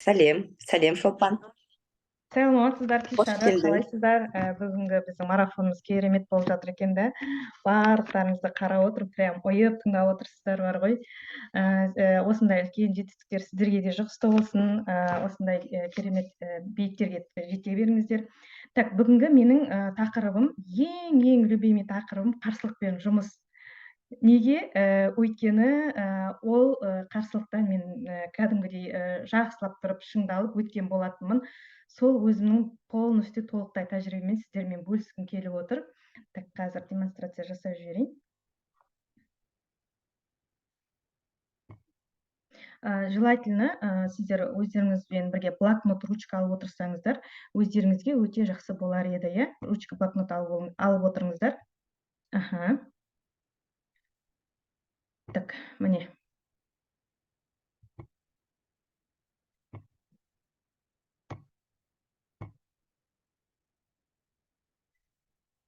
Сәлем, сәлем, Шолпан. Саламатсыздар, Қош кеш жарық, келдің. Қалайсыздар? Бүгінгі біздің марафонымыз керемет болып жатыр екен да. Барлықтарыңызды қарап отырып, прям ұйып тыңдап отырсыздар бар ғой. Осындай үлкен жетістіктер сіздерге де жұғысты болсын. Осындай керемет биіктерге жете беріңіздер. Так, бүгінгі менің тақырыбым, ең-ең любимый тақырыбым — қарсылықпен жұмыс. Неге? Өйткені ол қарсылықтан мен кәдімгідей жақсылап тұрып шыңдалып өткен болатынмын. Сол өзімнің полностью, толықтай тәжірибеммен сіздермен бөліскім келіп отыр. Так, қазір демонстрация жасап жіберейін. Желательно сіздер өздеріңізбен бірге блокнот, ручка алып отырсаңыздар, өздеріңізге өте жақсы болар еді, иә? Ручка, блокнот алып отырыңыздар. Аха. Так, міне.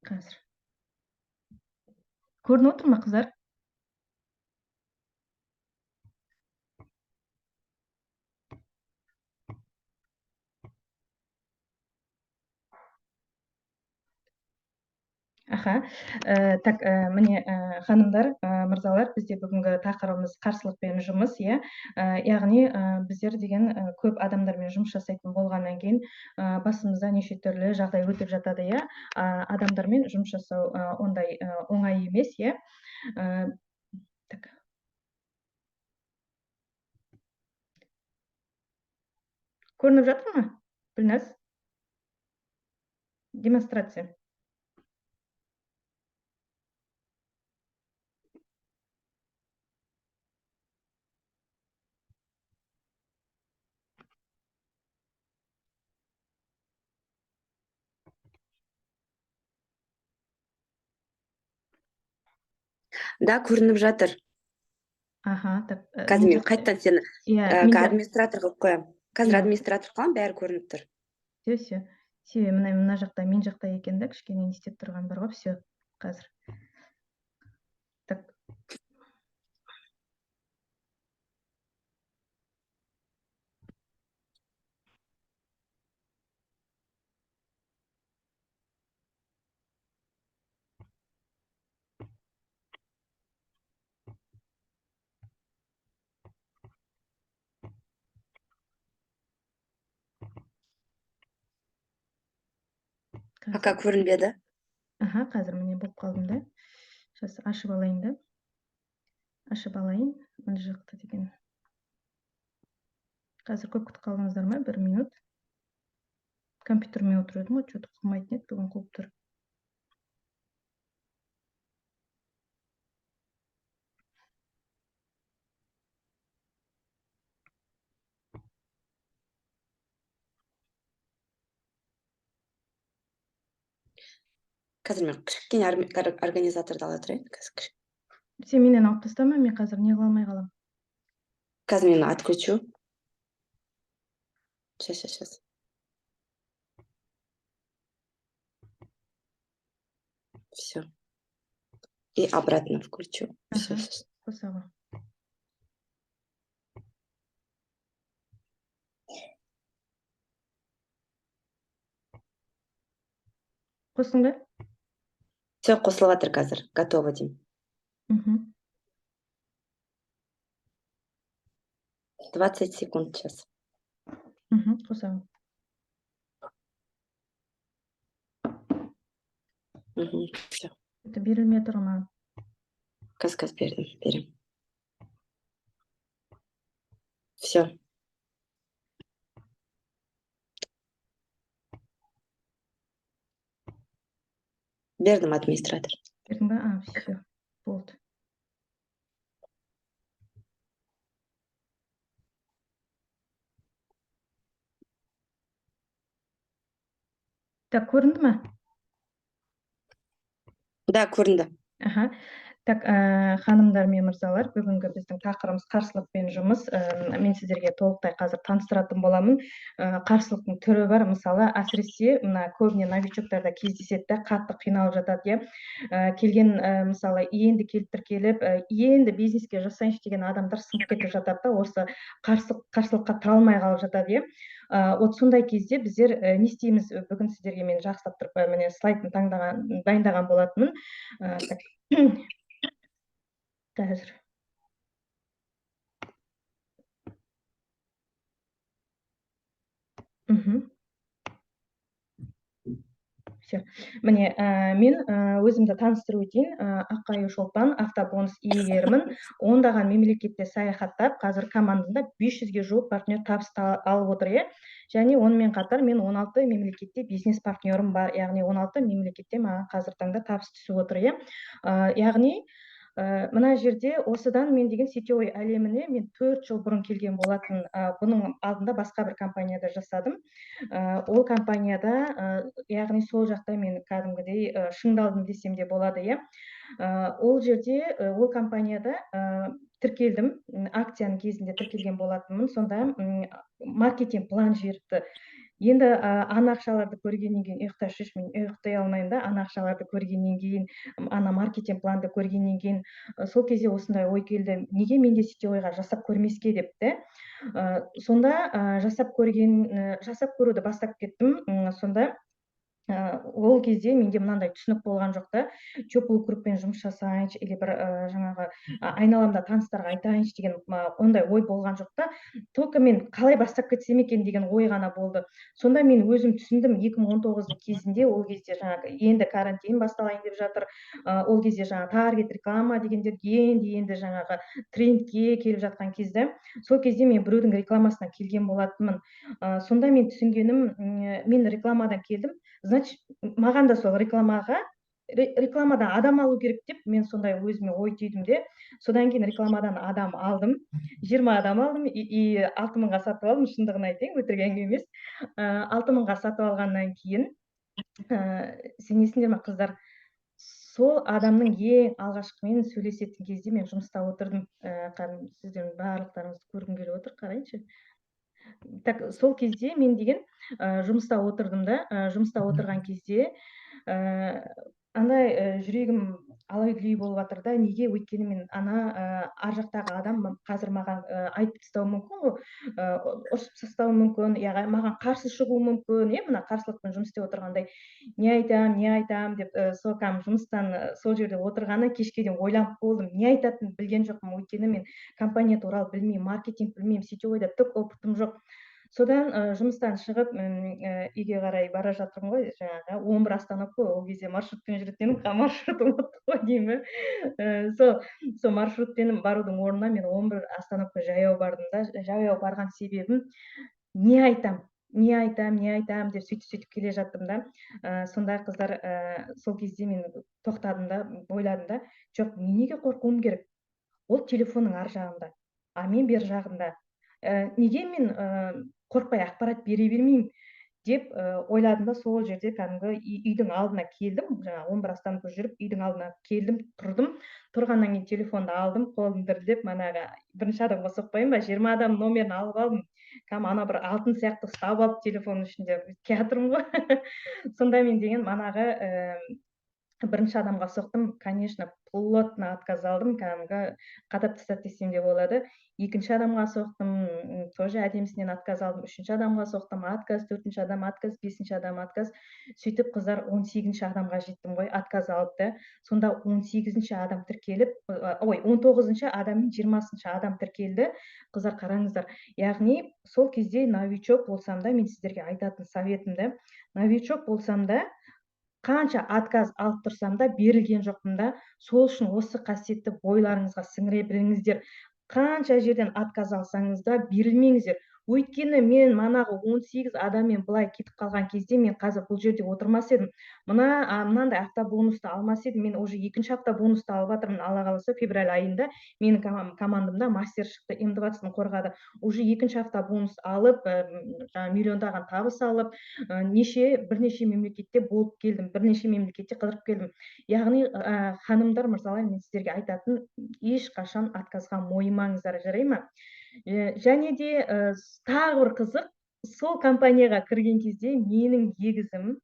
Қазір. Көрініп отыр ма, қыздар? Аха. Так, міне, ханымдар, мырзалар, бізде бүгінгі тақырыбымыз — қарсылықпен жұмыс, иә. Яғни біздер деген көп адамдармен жұмыс жасайтын болғаннан кейін басымызда неше түрлі жағдай өтіп жатады, иә. Адамдармен жұмыс жасау ондай оңай емес, иә. Так. Көрініп жатыр ма, Гүлназ? Демонстрация. Да, көрініп жатыр. Аха, так. Қазір мен қайтадан сені Иә, менде администратор қылып қоямын. Қазір администратор қыламын, бәрі көрініп тұр. Все, все. Себебі мына жақта, мен жақта екен да, кішкене не істеп тұрған бар ғой, все, қазір. Так. Пока көрінбеді. Аха, қазір, міне, болып қалдым да. Сейчас ашып алайын да. Ашып алайын. Мына жақта деген. Қазір көп күтіп қалдыңыздар ма? Бір минут. Компьютермен отырып едім ғой, что-то қумайтын еді, бүгін қуып тұр. Қазір мен кішкене организаторды ала тұрайын. Қазір. Сен менен алып тастама, мен қазір не қыла алмай қаламын. Қазір мен отключу. Сейчас, сейчас, сейчас. Все. И обратно включу. Все, все. Қоса ғой. Қостың ба? Все, қосылып жатыр қазір. Готово деймін. 20 секунд сейчас. Қоса ғой. Все. Это берілмей тұр маған. Қазір, қазір бердім, беремін. Все. Бердім администратор. Бердің ба? А, все, болды. Так, көрінді ма? Да, көрінді. Аха. Так, ханымдар мен мырзалар, бүгінгі біздің тақырыбымыз қарсылықпен жұмыс. Мен сіздерге толықтай қазір таныстыратын боламын. Қарсылықтың түрі бар, мысалы, әсіресе мына көбіне новичоктарда кездеседі де, қатты қиналып жатады, иә. Келген, мысалы, енді келіп тіркеліп, енді бизнеске жасайыншы деген адамдар сынып кетіп жатады да, осы қарсылыққа тұра алмай қалып жатады, иә. Вот сондай кезде біздер не істейміз? Бүгін сіздерге мен жақсылап тұрып, міне слайдын дайындаған болатынмын. Так. Қазір. Все. Міне, мен өзімді таныстырып өтейін. Аққаю Шолпан, автобонус иегерімін. Ондаған мемлекетте саяхаттап, қазір командамда 500-ге жуық партнер табыс алып отыр, иә. Және онымен қатар мен 16 мемлекетте бизнес партнерім бар, яғни 16 мемлекетте маған қазір таңда табыс түсіп отыр, иә. Яғни мына жерде осыдан мен деген сетевой әлеміне мен 4 жыл бұрын келген болатын. Бұның алдында басқа бір компанияда жасадым. Ол компанияда, яғни сол жақта мен кәдімгідей шыңдалдым десем де болады, иә. Ол жерде, ол компанияда тіркелдім, акцияның кезінде тіркелген болатынмын. Сонда маркетинг план жіберіпті. Енді ана ақшаларды көргеннен кейін ұйықташы, мен ұйықтай алмаймын да, ана ақшаларды көргеннен кейін, ана маркетинг планды көргеннен кейін, сол кезде осындай ой келді: неге мен де сетевойға жасап көрмеске деп те. Сонда жасап көруді бастап кеттім. Сонда ол кезде менде мынандай түсінік болған жоқ та, теплый кругпен жұмыс жасайыншы или бір жаңағы айналамда таныстарға айтайыншы деген ондай ой болған жоқ та. Только мен қалай бастап кетсем екен деген ой ғана болды. Сонда мен өзім түсіндім, 2019 кезінде, ол кезде жаңағы енді карантин басталайын деп жатыр, ол кезде жаңағы таргет реклама дегендер енді жаңағы трендке келіп жатқан кезде, сол кезде мен біреудің рекламасынан келген болатынмын. Сонда мен түсінгенім, мен рекламадан келдім, значит, маған да сол рекламадан адам алу керек деп мен сондай өзіме ой түйдім де. Содан кейін рекламадан адам алдым, 20 адам алдым и 6 мыңға сатып алдым, шындығын айтайын, өтірік әңгіме емес. 6 мыңға сатып алғаннан кейін, сенесіңдер ме, қыздар, сол адамның ең алғашқымен сөйлесетін кезде мен жұмыста отырдым. Кәдімгі сіздердің барлықтарыңызды көргім келіп отыр, қарайыншы. Так, сол кезде мен деген жұмыста отырдым да, жұмыста отырған кезде андай жүрегім алай дүлей болып жатыр да. Неге? Өйткені мен ана ар жақтағы адам қазір маған айтып тастауы мүмкін ғой, ұрысып тастауы мүмкін, яғни маған қарсы шығуы мүмкін, иә, мына қарсылықпен жұмыс істеп отырғандай, не айтамын, не айтамын деп, сол кәдімгі жұмыстан, сол жерде отырғаннан кешке дейін ойланып болдым, не айтатынымды білген жоқпын, өйткені мен компания туралы білмеймін, маркетинг білмеймін, сетевойда түк опытым жоқ. Содан жұмыстан шығып, үйге қарай бара жатырмын ғой, жаңағы 11 остановка ғой, ол кезде маршрутпен жүретін едім, маршрут ұмыттық қой деймін. Сол маршрутпен барудың орнына мен 11 остановка жаяу бардым да. Жаяу барған себебім, не айтам, не айтам, не айтам деп сөйтіп келе жаттым да. Сонда, қыздар, сол кезде мен тоқтадым да, ойладым да, жоқ, мен неге қорқуым керек? Ол телефонның ар жағында, а мен бер жағында. Неге мен қорықпай ақпарат бере бермеймін деп ойладым да. Сол жерде кәдімгі үйдің алдына келдім, жаңағы 11 остановка жүріп үйдің алдына келдім, тұрдым. Тұрғаннан кейін телефонды алдым, қолым дірілдеп, манағы бірінші адамға соқпайын ба, 20 адам номерін алып алдым, кәдімгі ана бір алтын сияқты ұстап алып телефонның ішінде келатырмын ғой. Сонда мен деген манағы бірінші адамға соқтым, конечно, плотно отказ алдым, кәдімгі қадап тастады десем де болады. Екінші адамға соқтым, тоже әдемісінен отказ алдым. Үшінші адамға соқтым, отказ. Төртінші адам отказ, бесінші адам отказ. Сөйтіп, қыздар, 18-ші адамға жеттім ғой, отказ алып та. Сонда 18-ші адам тіркеліп, ой, 19-шы адам мен 20-шы адам тіркелді. Қыздар, қараңыздар, яғни сол кезде новичок болсам да, мен сіздерге айтатын советім да, новичок болсам да, қанша отказ алып тұрсам да, берілген жоқпын да. Сол үшін осы қасиетті бойларыңызға сіңіре біліңіздер. Қанша жерден отказ алсаңыз да, берілмеңіздер. Өйткені мен манағы 18 адаммен былай кетіп қалған кезде мен қазір бұл жерде отырмас едім. Мынандай автобонусты алмас едім. Мен уже екінші автобонусты алып жатырмын. Алла қаласа, февраль айында менің командамда мастер шықты, М20-ны қорғады. Уже екінші автобонус алып, жаңа миллиондаған табыс алып, бірнеше мемлекетте болып келдім, бірнеше мемлекетте қыдырып келдім. Яғни, ханымдар, мырзалар, мен сіздерге айтатын, ешқашан отказға мойымаңыздар, жарай ма? Және де тағы бір қызық, сол компанияға кірген кезде менің егізім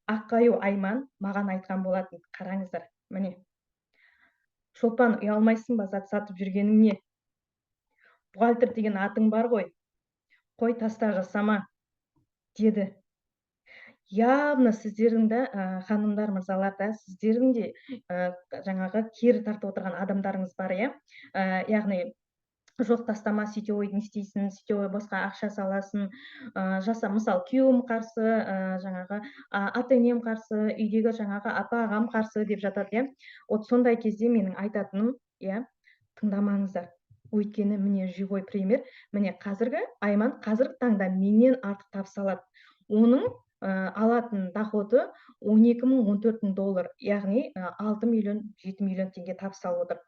Аққаю Айман маған айтқан болатын. Қараңыздар, міне, Шолпан, ұялмайсың ба зат сатып жүргеніңе? Бухгалтер деген атың бар ғой, қой, таста, жасама деді. Явно сіздердің де, ханымдар, мырзалар да, сіздердің де жаңағы кері тартып отырған адамдарыңыз бар, иә? Яғни жоқ, тастама, сетевой не істейсің, сетевой босқа ақша саласың, жаса. Мысалы, күйеуім қарсы, жаңағы ата енем қарсы, үйдегі жаңағы апа ағам қарсы деп жатады, иә. Вот сондай кезде менің айтатыным, иә, тыңдамаңыздар. Өйткені міне, живой пример, міне, қазіргі Айман қазіргі таңда менен артық табыс алады. Оның алатын доходы 12 мың, 14 мың доллар, яғни 6 миллион, 7 миллион теңге табыс алып отыр.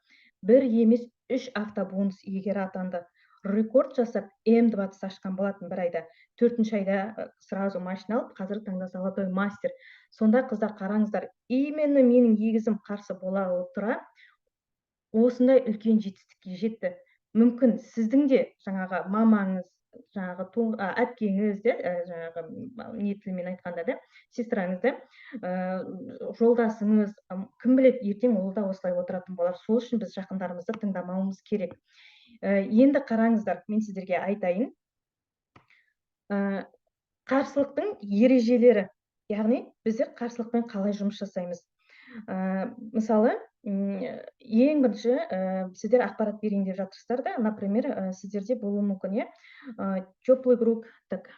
Бір емес, 3 автобонус иегері атанды. Рекорд жасап, М20 ашқан болатын бір айда. 4-ші айда сразу машина алып, қазіргі таңда золотой мастер. Сонда, қыздар, қараңыздар, именно менің егізім қарсы бола тұра осындай үлкен жетістікке жетті. Мүмкін сіздің де жаңағы мамаңыз, жаңағы әпкеңіз де, жаңағы не тілмен айтқанда да, сестраңыз да, жолдасыңыз, кім біледі, ертең ол да осылай отыратын болар. Сол үшін біз жақындарымызды тыңдамауымыз керек. Енді қараңыздар, мен сіздерге айтайын. Қарсылықтың ережелері, яғни біздер қарсылықпен қалай жұмыс жасаймыз. Мысалы, ең бірінші, сіздер ақпарат берейін деп жатырсыздар да, например, сіздерде болуы мүмкін, иә, теплый круг, так.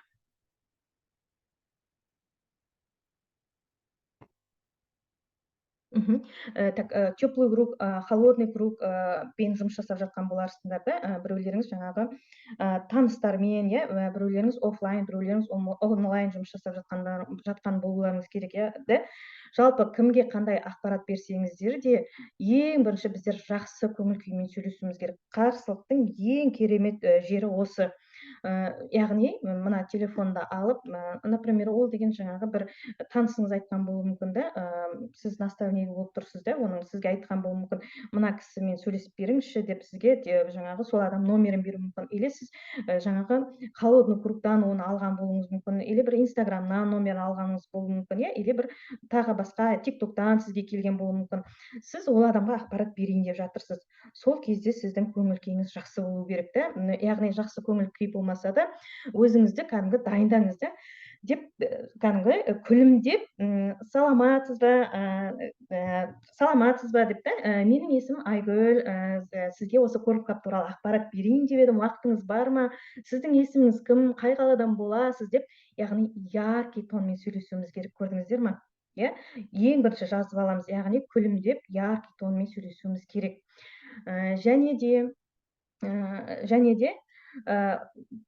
Так, теплый круг, холодный круг пен жұмыс жасап жатқан боларсыңдар да, біреулеріңіз жаңағы таныстармен, иә, біреулеріңіз офлайн, біреулеріңіз онлайн жұмыс жасап жатқан болуларыңыз керек, иә, да. Жалпы кімге қандай ақпарат берсеңіздер де, ең бірінші біздер жақсы көңіл күймен сөйлесуіміз керек. Қарсылықтың ең керемет жері осы. Яғни мына телефонды алып, например, ол деген жаңағы бір танысыңыз айтқан болуы мүмкін да, сіз наставнигі болып тұрсыз да, оның сізге айтқан болуы мүмкін, мына кісімен сөйлесіп беріңізші деп сізге жаңағы сол адам номерін беруі мүмкін, или сіз жаңағы холодный кругтан оны алған болуыңыз мүмкін, или бір инстаграмнан номерін алғаныңыз болуы мүмкін, иә, или бір тағы басқа тиктоктан сізге келген болуы мүмкін. Сіз ол адамға ақпарат берейін деп жатырсыз. Сол кезде сіздің көңіл күйіңіз жақсы болу керек та, яғни жақсы көңіл күй болмаса да өзіңізді кәдімгі дайындаңыз да, деп кәдімгі күлімдеп, саламатсыз ба, саламатсыз ба деп та, менің есімім Айгүл, сізге осы Корпкап туралы ақпарат берейін деп едім, уақытыңыз бар ма, сіздің есіміңіз кім, қай қаладан боласыз деп, яғни яркий тонмен сөйлесуіміз керек, көрдіңіздер ма? Иә, ең бірінші жазып аламыз, яғни күлімдеп яркий тонмен сөйлесуіміз керек. Және де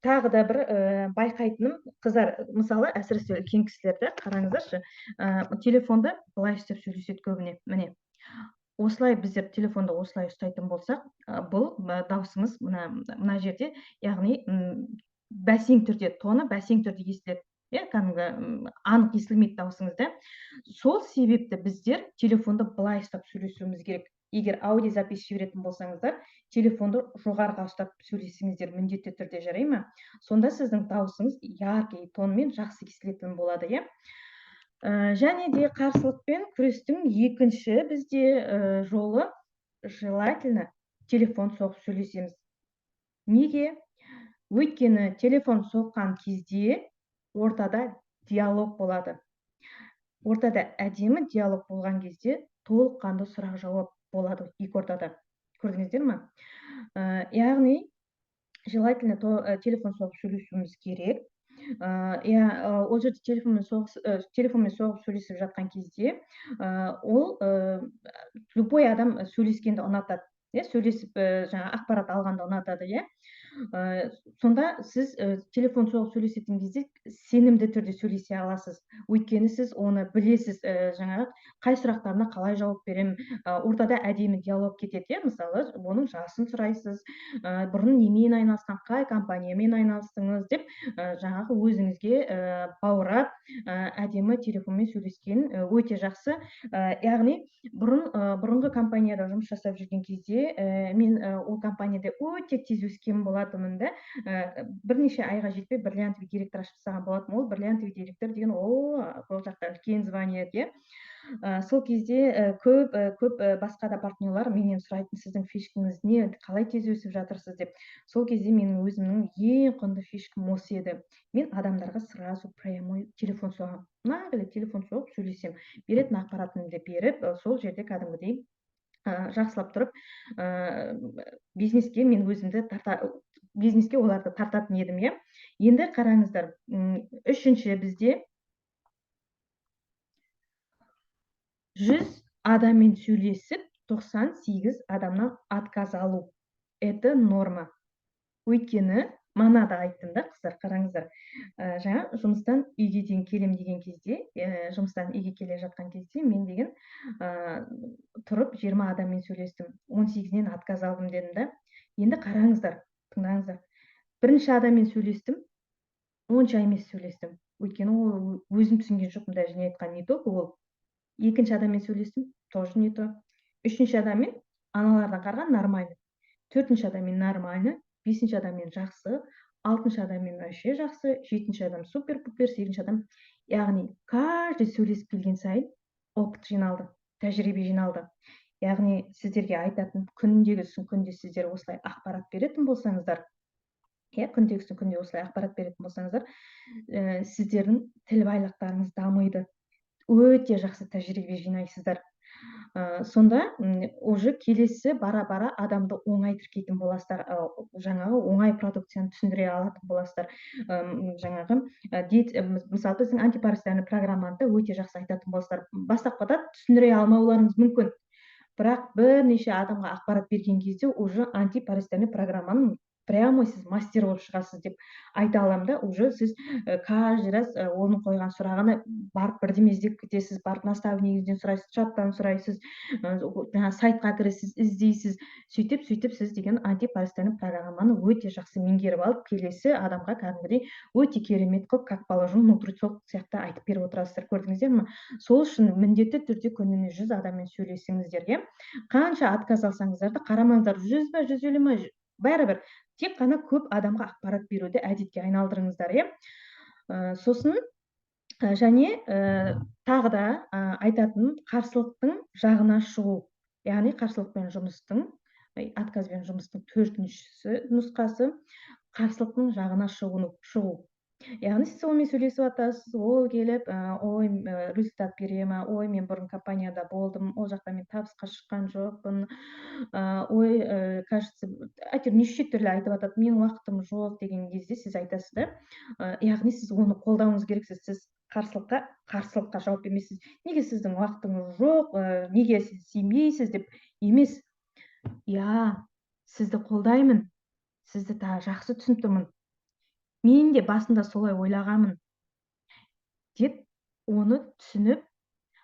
тағы да бір байқайтыным, қыздар, мысалы, әсіресе үлкен кісілерді қараңыздаршы, телефонды былай ұстап сөйлеседі көбіне. Міне, осылай біздер телефонды осылай ұстайтын болсақ, бұл дауысымыз мына жерде, яғни бәсең түрде, тоны бәсең түрде естіледі. Иә, кәдімгі анық естілмейді дауысыңыз да. Сол себепті біздер телефонды былай ұстап сөйлесуіміз керек. Егер аудиозапись жіберетін болсаңыздар, телефонды жоғарыға ұстап сөйлесіңіздер міндетті түрде, жарай ма? Сонда сіздің дауысыңыз яркий тонмен жақсы естілетін болады, иә. Және де қарсылықпен күрестің екінші бізде жолы, желательно телефон соғып сөйлесеміз. Неге? Өйткені телефон соққан кезде ортада диалог болады. Ортада әдемі диалог болған кезде толыққанды сұрақ-жауап болады екі ортада. Көрдіңіздер ма? Яғни желательно телефон соғып сөйлесуіміз керек. Ол жерде телефонмен соғып сөйлесіп жатқан кезде, ол любой адам сөйлескенді ұнатады. Иә, сөйлесіп, жаңа ақпарат алғанды ұнатады, иә. Сонда сіз телефон соғып сөйлесетін кезде сенімді түрде сөйлесе аласыз. Өйткені сіз оны білесіз, жаңағы қай сұрақтарына қалай жауап беремін. Ортада әдемі диалог кетеді, иә, мысалы, оның жасын сұрайсыз, бұрын немен айналысқан, қай компаниямен айналыстыңыз деп, жаңағы өзіңізге баурап, әдемі телефонмен сөйлескен өте жақсы. Яғни бұрынғы компанияда жұмыс жасап жүрген кезде, мен ол компанияда өте тез өскен болатынмын да, бірнеше айға жетпей бриллиантовый директор ашып тастаған болатынмын. Ол бриллиантовый директор деген, ол жақта үлкен звание еді, иә. Сол кезде көп басқа да партнерлар менен сұрайтын, сіздің фишкаңыз не, қалай тез өсіп жатырсыз деп. Сол кезде менің өзімнің ең құнды фишкам осы еді. Мен адамдарға сразу прямой телефон соғамын. Нағылы телефон соғып сөйлесем, беретін ақпаратымды беріп, сол жерде кәдімгідей жақсылап тұрып, бизнеске мен өзімді бизнеске оларды тартатын едім, иә. Енді қараңыздар, үшінші бізде 100 адаммен сөйлесіп, 98 адамнан отказ алу. Это норма. Өйткені мана да айттым да, қыздар, қараңыздар, жаңа жұмыстан үйге дейін келем деген кезде, жұмыстан үйге келе жатқан кезде мен деген тұрып 20 адаммен сөйлестім, 18-нен отказ алдым дедім да. Енді қараңыздар, тыңдаңыздар. Бірінші адаммен сөйлестім, онша емес сөйлестім. Өйткені ол өзім түсінген жоқпын, даже не айтқан, не только ол. Екінші адаммен сөйлестім, тоже не то. Үшінші адаммен аналардан қараған нормально. Төртінші адаммен нормально, бесінші адаммен жақсы, алтыншы адаммен вообще жақсы, жетінші адам супер-пупер, сегізінші адам. Яғни каждый сөйлесіп келген сайын опыт жиналды, тәжірибе жиналды. Яғни сіздерге айтатын күндегісін күнде сіздер осылай ақпарат беретін болсаңыздар, иә, күндегісін күнде осылай ақпарат беретін болсаңыздар, сіздердің тіл байлықтарыңыз дамиды. Өте жақсы тәжірибе жинайсыздар. Сонда уже келесі бара-бара адамды оңай тіркейтін боласыздар, жаңағы оңай продукцияны түсіндіре алатын боласыздар. Жаңағы, мысалы, біздің антипаразитарный программаны да өте жақсы айтатын боласыздар. Бастапқыда түсіндіре алмауларыңыз мүмкін, бірақ бірнеше адамға ақпарат берген кезде уже антипаразитарный программаның прямо сіз мастер болып шығасыз деп айта аламын да. Уже сіз каждый раз оның қойған сұрағына барып бірдеме іздеп кетесіз, барып наставнигіңізден сұрайсыз, чаттан сұрайсыз, жаңа сайтқа кіресіз, іздейсіз. Сөйтіп сіз деген антипаразитарный программаны өте жақсы меңгеріп алып, келесі адамға кәдімгідей өте керемет қылып, как положено, нутрициолог сияқты айтып беріп отырасыздар. Көрдіңіздер ме? Сол үшін міндетті түрде күніне 100 адаммен сөйлесіңіздер, иә. Қанша отказ алсаңыздар да қарамаңыздар, 100 ба, 150 ма, бәрібір тек қана көп адамға ақпарат беруді әдетке айналдырыңыздар, иә. Сосын және тағы да айтатын қарсылықтың жағына шығу, яғни қарсылықпен жұмыстың, отказбен жұмыстың төртіншісі нұсқасы қарсылықтың жағына шығу. Яғни сіз онымен сөйлесіп жатасыз, ол келіп, ой, результат бере ме, ой, мен бұрын компанияда болдым, ол жақта мен табысқа шыққан жоқпын, ой, кажется, әйтеуір неше түрлі айтып жатады, менің уақытым жоқ деген кезде сіз айтасыз да, яғни сіз оны қолдауыңыз керексіз, сіз қарсылыққа жауап бермейсіз. Неге сіздің уақытыңыз жоқ, неге сіз сенбейсіз деп емес. Иә, сізді қолдаймын, сізді жақсы түсініп тұрмын. Мен де басында солай ойлағанмын деп оны түсініп,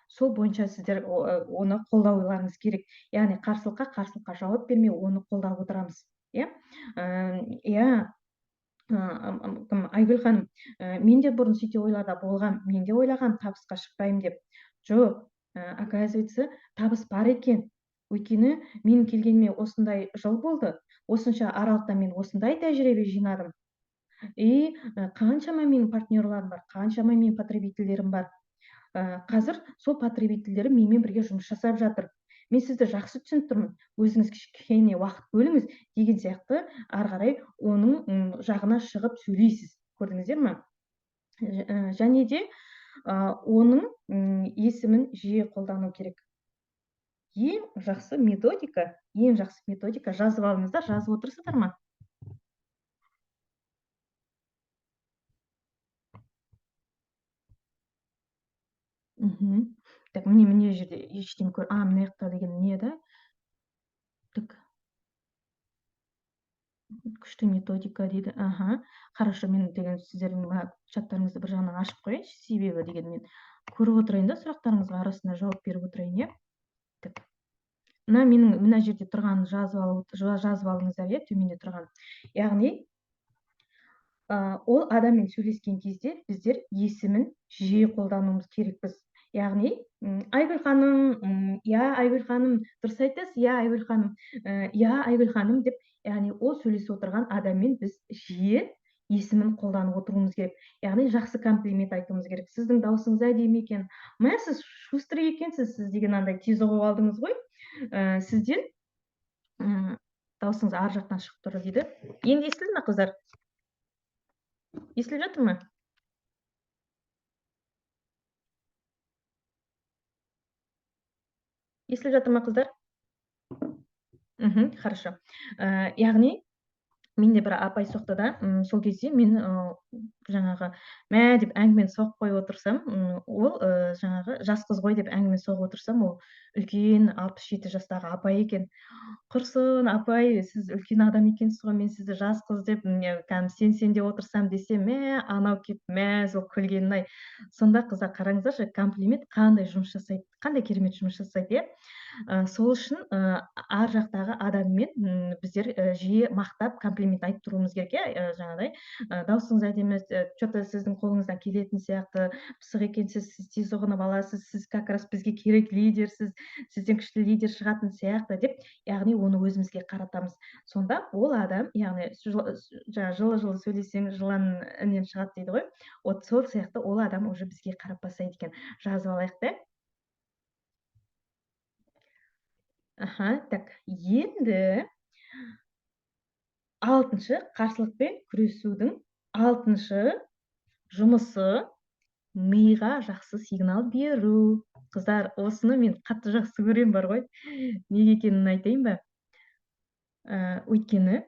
сол бойынша сіздер оны қолдауларыңыз керек. Яғни қарсылыққа жауап бермей, оны қолдап отырамыз. Иә? Иә, Айгүл ханым, мен де бұрын сөйте ойларда болғам, мен де ойлағам табысқа шықпаймын деп. Жоқ, оказывается, табыс бар екен. Өйткені мен келгеніме осындай жыл болды, осынша аралықта мен осындай тәжірибе жинадым. И қаншама менің партнерларым бар, қаншама менің потребительдерім бар. Қазір сол потребительдерім менімен бірге жұмыс жасап жатыр. Мен сізді жақсы түсініп тұрмын, өзіңіз кішкене уақыт бөліңіз деген сияқты ары қарай оның жағына шығып сөйлейсіз. Көрдіңіздер ме? Және де оның есімін жиі қолдану керек. Ең жақсы методика, ең жақсы методика жазып алыңыздар, жазып отырсыздар ма? Так, міне жерде ештеңе көр. Мына жақта деген не да? Так. Күшті методика дейді. Аха, хорошо, мен деген сіздердің мына чаттарыңызды бір жағынан ашып қояйыншы, себебі деген мен көріп отырайын да, сұрақтарыңызға арасында жауап беріп отырайын, иә. Так. Мына менің мына жерде тұрғанын жазып алыңыздар, иә, төменде тұрған. Яғни, ол адаммен сөйлескен кезде біздер есімін жиі қолдануымыз керекпіз. Яғни, Айгүл ханым, иә, Айгүл ханым, дұрыс айтасыз, иә, Айгүл ханым, иә, Айгүл ханым деп, яғни ол сөйлесіп отырған адаммен біз жиі есімін қолданып отыруымыз керек. Яғни жақсы комплимент айтуымыз керек. Сіздің даусыңыз әдемі екен. Мә, сіз шустрый екенсіз, сіз деген андай тез ұғып алдыңыз ғой. Сізден даусыңыз ар жақтан шығып тұр дейді. Енді естілді ме, қыздар? Естіліп жатыр ма? Естіліп жатыр ма, қыздар? Хорошо. Яғни менде бір апай соқты да, сол кезде мен жаңағы мә деп әңгімені соғып қойып отырсам, ол жаңағы жас қыз ғой деп әңгіме соғып отырсам, ол үлкен 67 жастағы апай екен. Құрсын, апай, сіз үлкен адам екенсіз ғой, мен сізді жас қыз деп, кәдімгі сен деп отырсам десем, мә, анау келіп мәз болып күлгенін-ай. Сонда қыздар, қараңыздаршы, комплимент қандай жұмыс жасайды, қандай керемет жұмыс жасайды, иә? Сол үшін ар жақтағы адаммен біздер жиі мақтап комплимент айтып тұруымыз керек, иә? Жаңағыдай, даусыңыз әдемі, чё-то сіздің қолыңыздан келетін сияқты, пысық екенсіз, сіз тез ұғынып аласыз, сіз как раз бізге керек лидерсіз, сізден күшті лидер шығатын сияқты деп, яғни оны өзімізге қаратамыз. Сонда ол адам, яғни жаңа жылы-жылы сөйлесең жылан іннен шығады дейді ғой. Вот сол сияқты ол адам уже бізге қарап бастайды екен. Жазып алайық та. Аха, так, енді алтыншы қарсылықпен күресудің алтыншы жұмысы миға жақсы сигнал беру. Қыздар, осыны мен қатты жақсы көрем бар ғой. Неге екенін айтайын ба? Өйткені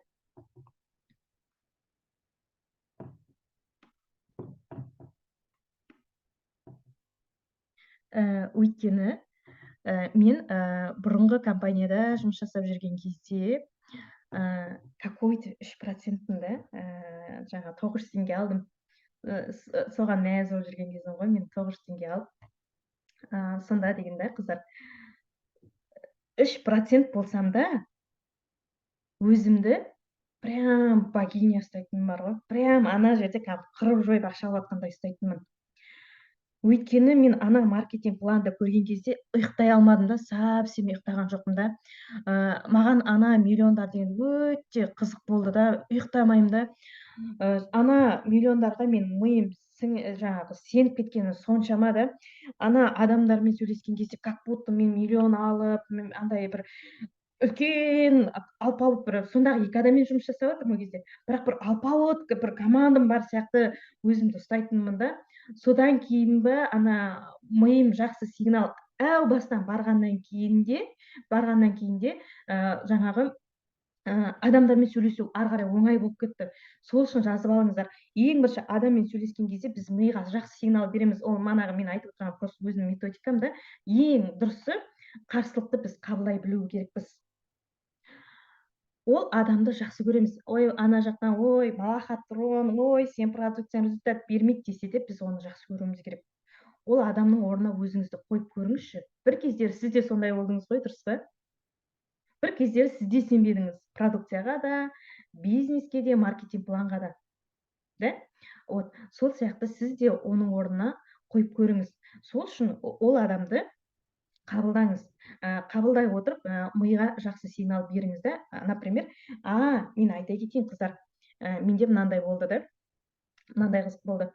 мен бұрынғы компанияда жұмыс жасап жүрген кезде какой-то 3%-ін да, жаңа 900 теңге алдым. Соған мәз болып жүрген кезім ғой, мен 900 теңге алып. Сонда деген да, қыздар, 3% болсам да, өзімді прям богиня ұстайтыным бар ғой. Прям ана жерде кәдімгі қырып жойып ақша алып жатқандай ұстайтынмын. Өйткені мен ана маркетинг планды көрген кезде ұйықтай алмадым да, совсем ұйықтаған жоқпын да. Маған ана миллиондар деген өте қызық болды да, ұйықтамаймын да. Ана миллиондарға мен миым жаңағы сеніп кеткені соншама да, ана адамдармен сөйлескен кезде как будто мен миллион алып, мен андай бір үлкен алпауыт бір сондағы екі адаммен жұмыс жасап жатырмын ол кезде, бірақ бір алпауыт бір командам бар сияқты өзімді ұстайтынмын да. Содан кейін бе ана миым жақсы сигнал әу бастан барғаннан кейін де, жаңағы, адамдармен сөйлесу ары қарай оңай болып кетті. Сол үшін жазып алыңыздар. Ең бірінші адаммен сөйлескен кезде біз миға жақсы сигнал береміз. Ол манағы мен айтып отырған просто өзімнің методикам да. Ең дұрысы қарсылықты біз қабылдай білу керекпіз. Ол адамды жақсы көреміз. Ой, ана жақтан, ой, балахатрон, ой, сен продукцияң результат бермейді десе де, біз оны жақсы көруіміз керек. Ол адамның орнына өзіңізді қойып көріңізші. Бір кездері сіз де сондай болдыңыз ғой, дұрыс па? Бір кездері сіз де сенбедіңіз продукцияға да, бизнеске де, маркетинг планға да. Да? Вот, сол сияқты сіз де оның орнына қойып көріңіз. Сол үшін ол адамды қабылдаңыз. Қабылдай отырып, миға жақсы сигнал беріңіз да. Например, мен айта кетейін, қыздар, менде мынандай болды да, мынандай қызық болды.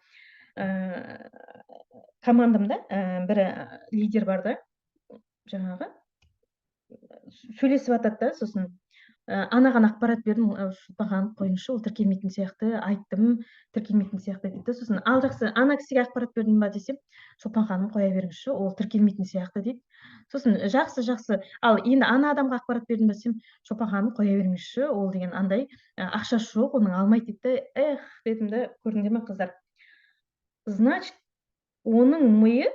Командамда, бір лидер бар да, жаңағы сөйлесіп жатады да, сосын, анаған ақпарат бердім, маған қойыңызшы, ол тіркелмейтін сияқты, айттым, тіркелмейтін сияқты дейді да. Сосын ал жақсы, ана кісіге ақпарат бердім ба десем, Шолпан ханым қоя беріңізші, ол тіркелмейтін сияқты дейді. Сосын жақсы, жақсы, ал енді ана адамға ақпарат бердім ба десем, Шолпан ханым қоя беріңізші, ол деген андай, ақшасы жоқ, оның алмайды дейді да. Эх, дедім да, көрдіңдер ме, қыздар? Значит, оның миы,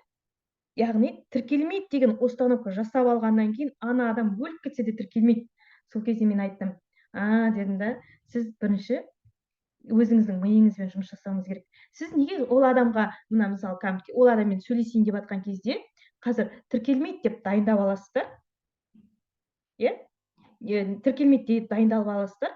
яғни тіркелмейді деген установка жасап алғаннан кейін ана адам өліп кетсе де тіркелмейді. Сол кезде мен айттым, А, дедім да, сіз бірінші өзіңіздің миыңызбен жұмыс жасауыңыз керек. Сіз неге ол адамға, мына мысалы, ол адаммен сөйлесейін деп жатқан кезде қазір тіркелмейді деп дайындап аласыздар, иә, тіркелмейді деп дайындалып аласыздар.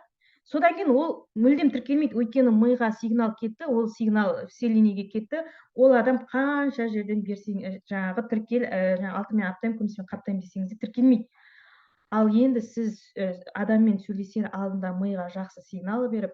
Содан кейін ол мүлдем тіркелмейді, өйткені миға сигнал кетті, ол сигнал вселеннеге кетті. Ол адам қанша жерден берсең, жаңағы тіркел, жаңағы алтынмен аптаймын, күміспен қаптаймын десеңіз де тіркелмейді. Ал енді сіз адаммен сөйлесер алдында миға жақсы сигнал беріп,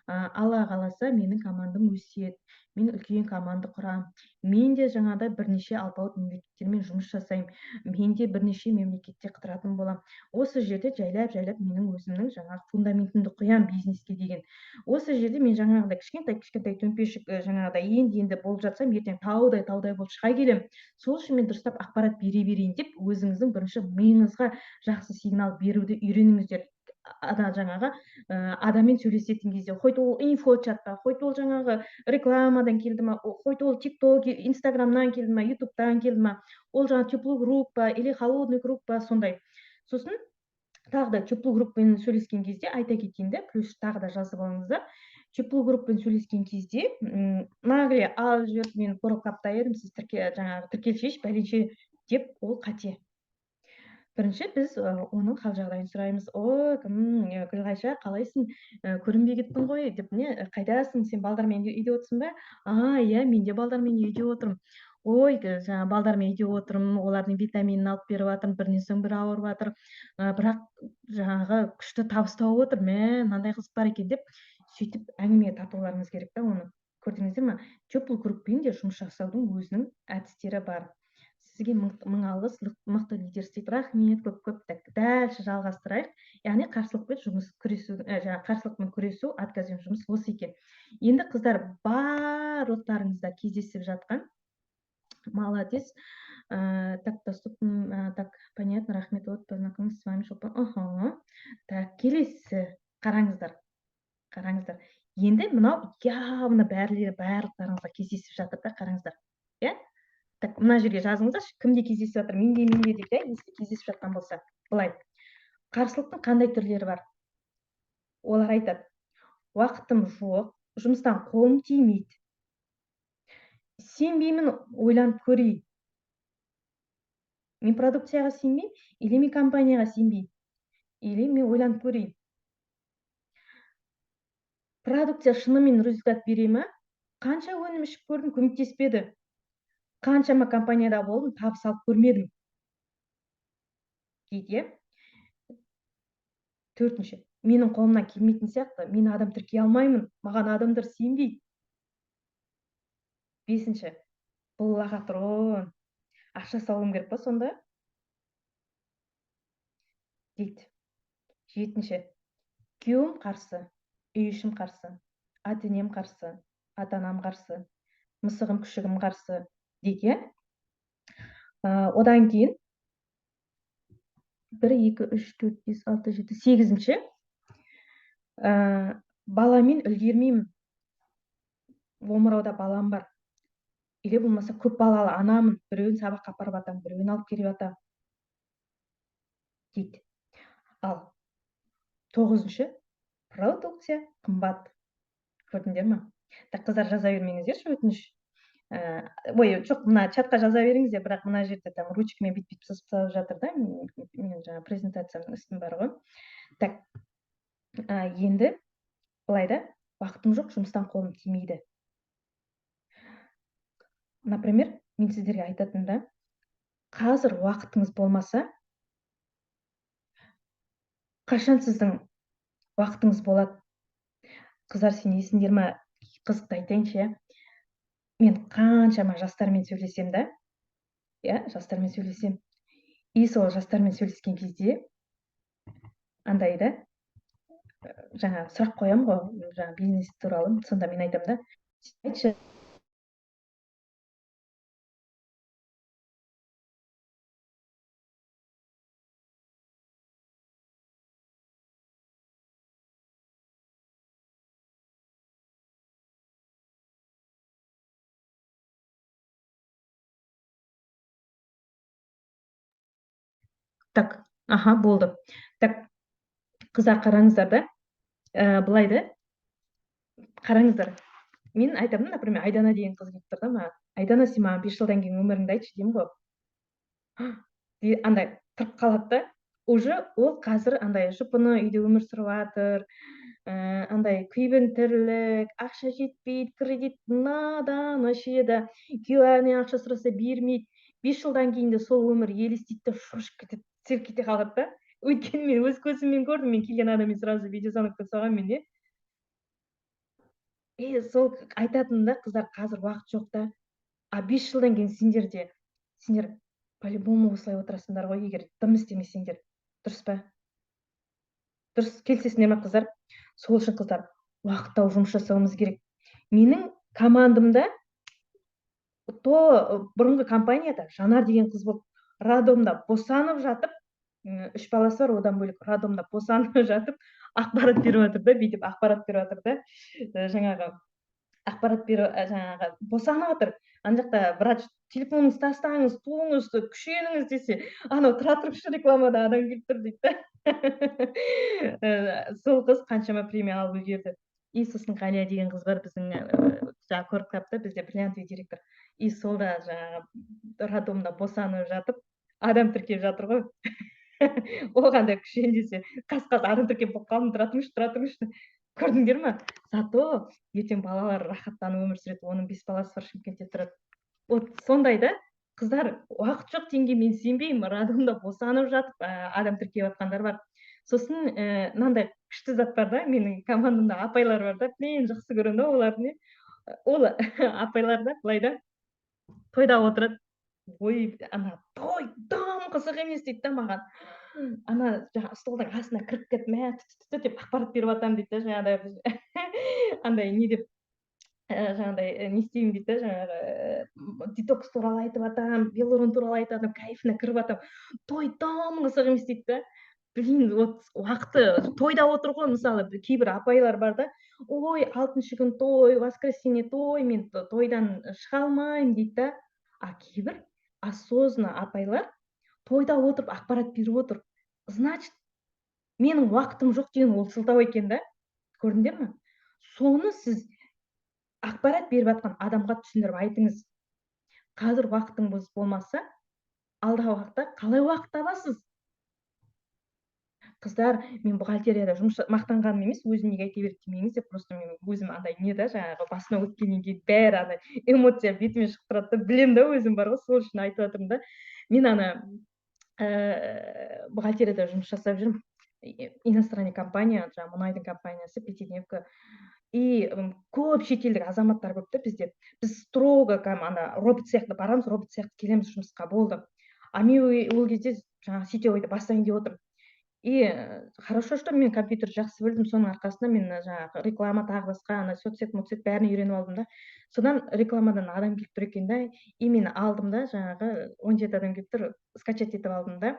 Алла қаласа менің командам өседі, мен үлкен команда құрамын, мен де жаңағыдай бірнеше алпауыт мемлекеттермен жұмыс жасаймын, мен де бірнеше мемлекетте қыдыратын боламын. Осы жерде жайлап-жайлап менің өзімнің жаңағы фундаментімді құямын бизнеске деген. Осы жерде мен жаңағыдай кішкентай-кішкентай төмпешік, жаңағыдай енді-енді болып жатсам, ертең таудай-таудай болып шыға келемін. Сол үшін мен дұрыстап ақпарат бере берейін деп өзіңіздің бірінші миыңызға жақсы сигнал беруді үйреніңіздер. Жаңағы адаммен сөйлесетін кезде, хоть ол инфочатта, хоть ол жаңағы рекламадан келді ма, хоть ол тикток, инстаграмнан келді ма, ютубтан келді ма, ол жаңағы теплый группа или холодный группа сондай. Сосын тағы да теплый группамен сөйлескен кезде айта кетейін да, плюс тағы да жазып алыңыздар. Теплый группамен сөйлескен кезде нагле алып жіберіп, мен қорқып едім, сіз жаңағы тіркелшейші бәленше деп, ол қате. Бірінші біз оның хал жағдайын сұраймыз. О, кім, Гүлғайша, қалайсың? Көрінбей кеттің ғой деп, не, қайдасың? Сен балдармен үйде отырсың ба? А, иә, мен де балдармен үйде отырмын. Ой, жаңа балдармен үйде отырмын, олардың витаминін алып беріп жатырмын, бірінен соң бірі ауырып жатыр. Бірақ жаңағы күшті табыс тауып отыр, мә, мынандай қызық бар екен деп, сөйтіп әңгімеге тартуларыңыз керек та оны. Көрдіңіздер ме? Теплый кругпен де жұмыс жасаудың өзінің әдістері бар. Сізге мың алғыс, мықты лидер істейді. Рахмет, көп-көп. Так, дальше жалғастырайық. Яғни қарсылықпен жұмыс күресу, жаңағы қарсылықпен күресу, отказбен жұмыс осы екен. Енді қыздар, барлықтарыңызда кездесіп жатқан, молодец. Так, доступно, так, понятно, рахмет, вот, познакомиться с вами, Шолпан. Ага. Так, келесі, қараңыздар, қараңыздар. Енді мынау явно барлықтарыңызға кездесіп жатыр да, қараңыздар. Иә? Так, мына жерге жазыңыздаршы, кімде кездесіп жатыр, менде, менде деп, иә, если кездесіп жатқан болса. Былай, қарсылықтың қандай түрлері бар? Олар айтады, уақытым жоқ, жұмыстан қолым тимейді, сенбеймін, ойланып көрейін. Мен продукцияға сенбеймін, или мен компанияға сенбеймін, или мен ойланып көрейін. Продукция шынымен результат бере ме? Қанша өнім ішіп көрдім, көмектеспеді. Қаншама компанияда болдым, табыс алып көрмедім дейді, иә. Төртінші, менің қолымнан келмейтін сияқты, мен адам тіркей алмаймын, маған адамдар сенбейді. Бесінші, бұл лохотрон, ақша салуым керек па сонда дейді. Жетінші, күйеуім қарсы, үй ішім қарсы, ата енем қарсы, ата анам қарсы, мысығым, күшігім қарсы дейді, иә. Одан кейін 1, 2, 3, 4, 5, 6, 7, 8-ші. Баламен үлгермеймін. Омырауда балам бар. Или болмаса көп балалы анамын, біреуін сабаққа апарып атамын, біреуін алып келіп атамын дейді. Ал 9-шы, продукция қымбат. Көрдіңдер ма? Так, қыздар, жаза бермеңіздерші, өтініш. Ой, жоқ, мына чатқа жаза беріңіздер, бірақ мына жерде там ручкамен бүйтіп-бүйтіп сызып салып жатыр да, менің жаңа презентациямның үстім бар ғой. Так, енді былай да, уақытым жоқ, жұмыстан қолым тимейді. Например, мен сіздерге айтатын да, қазір уақытыңыз болмаса, қашан сіздің уақытыңыз болады? Қыздар, сенесіңдер ма? Қызықты айтайыншы, иә. Мен қаншама жастармен сөйлесем да, иә, жастармен сөйлесем. И сол жастармен сөйлескен кезде андай да, жаңа сұрақ қоямын ғой, жаңа бизнес туралы, сонда мен айтамын да, айтшы, Так, аха, болды. Так, Қыздар, қараңыздар да, былай да, қараңыздар. Мен айтамын, например, Айдана деген қыз келіп тұр да маған. Айдана, сен маған 5 жылдан кейін өміріңді айтшы деймін ғой. Андай тұрып қалады да. Уже ол қазір андай жұпыны үйде өмір сүріп жатыр, андай күйбең тірлік, ақша жетпейді, кредит надан вообще да, күйеуіне ақша сұраса бермейді. 5 жылдан кейін де сол өмір елестейді де, шошып кетеді, селк кете қалады да. Өйткені мен өз көзіммен көрдім, мен келген адаммен сразу видеозвонок жасағанмын мен, е. Сол айтатыным да, қыздар, қазір уақыт жоқ та. А 5 жылдан кейін сендер де, сендер по-любому осылай отырасыңдар ғой, егер дым істемесеңдер. Дұрыс па? Дұрыс, келісесіңдер ме, қыздар? Сол үшін, қыздар, уақыт тауып жұмыс жасауымыз керек. Менің командамда то бұрынғы компанияда Жанар деген қыз болды. Роддомда босанып жатып, 3 баласы бар, одан бөлек роддомда босанып жатып ақпарат беріп жатыр да, бүйтіп ақпарат беріп жатыр да, жаңағы ақпарат беріп, жаңағы босанып жатыр. Ана жақта врач телефоныңызды тастаңыз, туыңыз, күшеніңіз десе, анау тұра тұрыңызшы, рекламада адам келіп тұр дейді да. Сол қыз қаншама премия алып үлгерді. И сосын Ғалия деген қыз бар біздің, жаңағы көріп қалыпты, бізде бриллиантовый директор. И сол да жаңағы роддомда босанып жатып адам тіркеп жатыр ғой. Оған да күшен десе, қас-қас адам тіркеп болып қалдым, тұра тұрыңызшы, тұра тұрыңызшы. Көрдіңдер ме? Зато ертең балалар рахаттанып өмір сүреді. Оның 5 баласы бар, Шымкентте тұрады. Вот сондай да, қыздар, уақыт жоқ дегенге мен сенбеймін. Роддомда босанып жатып, адам тіркеп жатқандар бар. Сосын мынандай күшті зат бар да, менің командамда апайлар бар да, мен жақсы көремін да оларды. Не? Ол апайлар да былай да тойда отырады. Ой, ана той дым қызық емес дейді да маған. Ана жаңа столдың астына кіріп кетіп, мә, ту деп ақпарат беріп жатамын дейді да, жаңағыдай андай не деп, жаңағыдай не істеймін дейді да, жаңағы детокс туралы айтып жатамын, велорон туралы айтып жатамын, кайфына кіріп жатамын. Той дым қызық емес дейді да. Блин, вот уақыты тойда отыр ғой, мысалы, кейбір апайлар бар да, ой, 6-шы күн той, воскресенье той, мен тойдан шыға алмаймын дейді да. А кейбір осознанно апайлар тойда отырып ақпарат беріп отыр. Значит, менің уақытым жоқ деген ол сылтау екен да. Көрдіңдер ме? Соны сіз ақпарат беріп жатқан адамға түсіндіріп айтыңыз. Қазір уақытыңыз болмаса, алдағы уақытта қалай уақыт табасыз? Қыздар, мен бухгалтерияда жұмыс мақтанғаным емес, өзім неге айта береді демеңіз деп, просто мен өзім андай не да, жаңағы басыма өткеннен кейін бәрі андай эмоция бетіме шығып тұрады да, білемін да өзім бар ғой, сол үшін айтып жатырмын да. Мен ана бухгалтерияда жұмыс жасап жүрмін, иностранный компания, жаңағы мұнайдың компаниясы, пятидневка. И көп шетелдік азаматтар көп та бізде. Біз строго кәдімгі ана робот сияқты барамыз, робот сияқты келеміз жұмысқа, болды. А мен ол кезде жаңағы сетевойды бастайын деп отырмын. И хорошо, что мен компьютер жақсы білдім, соның арқасында мен жаңағы реклама тағы басқа ана соцсет, моцсет бәрін үйреніп алдым да. Содан рекламадан адам келіп тұр екен да, и мен алдым да, жаңағы 17 адам келіп тұр, скачать етіп алдым да.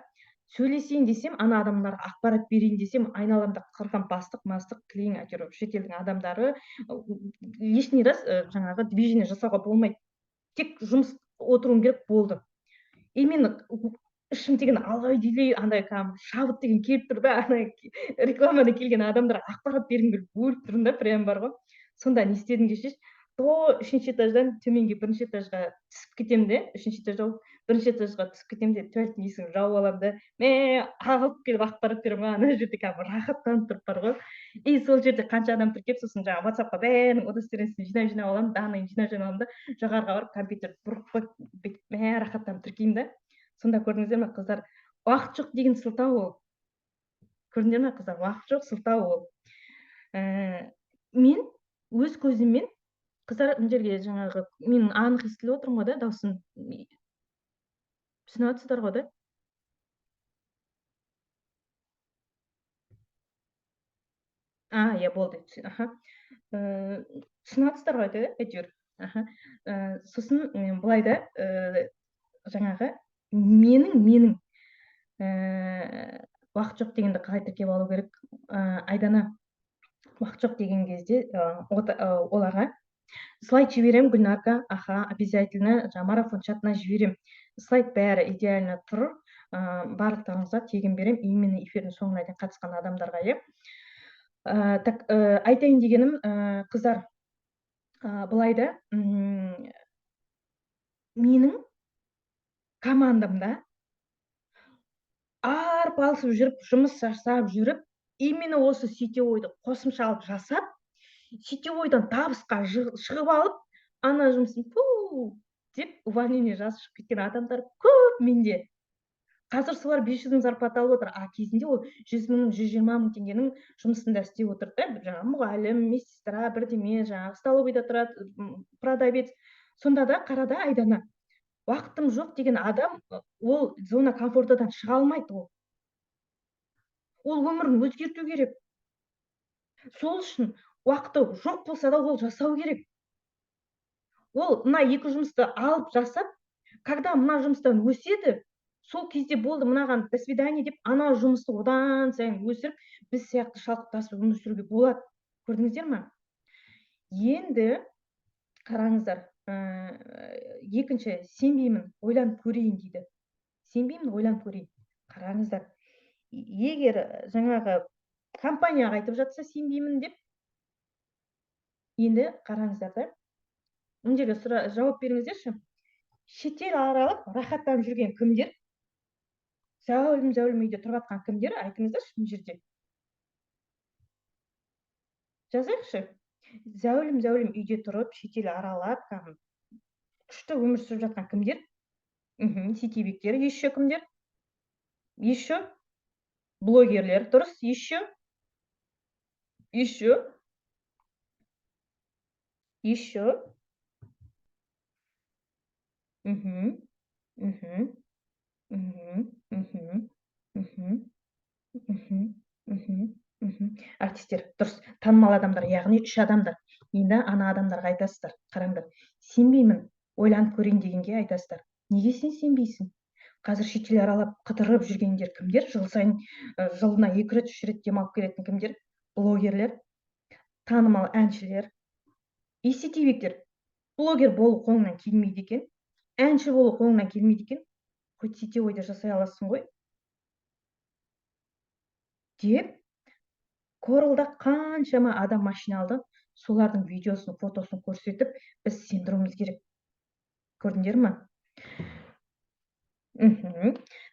Сөйлесейін десем, ана адамдарға ақпарат берейін десем, айналамда қырған бастық, мастық, кілең әйтеуір шетелдің адамдары, лишний раз жаңағы движение жасауға болмайды. Тек жұмыс отыруым керек болды. И мен ішім деген алай дүлей андай кәдімгі шабыт деген келіп тұр да, ана рекламада келген адамдарға ақпарат бергім келіп өліп тұрмын да, прям бар ғой. Сонда не істедім десеңші, то 3-ші этаждан төменге 1-ші этажға түсіп кетемін де, 3-ші этажда болып, 1-ші этажға түсіп кетемін де, туалеттің есігін жауып аламын да, мә, ағылып келіп ақпарат беремін ғой, ана жерде кәдімгі рахаттанып тұрып бар ғой. И сол жерде қанша адам тіркеп, сосын жаңағы WhatsApp-қа бәрінің удостоверениесін жинап-жинап аламын, данныйын жинап-жинап аламын да, жоғарыға барып компьютерді бұрып қойып, бүйтіп мә, рахаттанып тіркеймін да. Сонда көрдіңіздер ме, қыздар, уақыт жоқ деген сылтау ол. Көрдіңдер ме, қыздар, уақыт жоқ сылтау ол. Мен өз көзіммен, қыздар, мына жерге жаңағы мен анық естіліп отырмын ғой да, дауысын түсініп жатсыздар ғой да? А, иә, болды. Аха. Түсініп жатсыздар ғой да, әйтеуір. Аха. Сосын мен былай да, жаңағы менің уақыт жоқ дегенді қалай тіркеп алу керек? Айдана, уақыт жоқ деген кезде оларға слайд жіберемін, Гүлнарка, аха, обязательно жаңа марафон чатына жіберемін. Слайд бәрі идеально тұр. Барлықтарыңызға тегін беремін, именно эфирдің соңына дейін қатысқан адамдарға, иә. Так, айтайын дегенім, қыздар, былай да, менің командамда арпалысып жүріп, жұмыс жасап жүріп, именно осы сетевойды қосымша алып жасап, сетевойдан табысқа шығып алып, ана жұмысын пу деп увольнение жазып шығып кеткен адамдар көп менде. Қазір солар 500 мың зарплата алып отыр, а кезінде ол 100 мың, 120 мың теңгенің жұмысында істеп отырды да, жаңағы мұғалім, медсестра, бірдеме, жаңағы столовыйда тұрады, продавец. Сонда да қарада Айдана, уақытым жоқ деген адам ол зона комфортадан шыға алмайды ол. Ол өмірін өзгерту керек. Сол үшін уақыты жоқ болса да ол жасау керек. Ол мына екі жұмысты алып жасап, когда мына жұмыстан өседі, сол кезде болды мынаған до свидания деп ана жұмысты одан сайын өсіріп, біз сияқты шалқып өмір сүруге болады. Көрдіңіздер ме? Енді қараңыздар, екінші, сенбеймін, ойланып көрейін дейді. Сенбеймін, ойланып көрейін. Қараңыздар, егер жаңағы компанияға айтып жатса сенбеймін деп, енді қараңыздар да, мына жерге жауап беріңіздерші. Шетел аралап рахаттанып жүрген кімдер? Зәулім-зәулім үйде тұрып жатқан кімдер? Айтыңыздаршы мына жерде. Жазайықшы. Зәулім-зәулім үйде тұрып, шетел аралап, күшті өмір сүріп жатқан кімдер? Сетевиктер, еще кімдер? Еще блогерлер, дұрыс, еще? Еще? Еще? Артистер, дұрыс, танымал адамдар, яғни үш адамдар. Енді ана адамдарға айтасыздар, қараңдар, сенбеймін, ойланып көрейін дегенге айтасыздар. Неге сен сенбейсің? Қазір шетел аралап қыдырып жүргендер кімдер? Жыл сайын, жылына 2 рет, 3 рет демалып келетін кімдер? Блогерлер, танымал әншілер, и сетевиктер. Блогер болу қолыңнан келмейді екен, әнші болу қолыңнан келмейді екен, хоть сетевойды жасай аласың ғой деп. Коралда қаншама адам машина алды, солардың видеосын, фотосын көрсетіп, біз сендіруіміз керек. Көрдіңдер ме?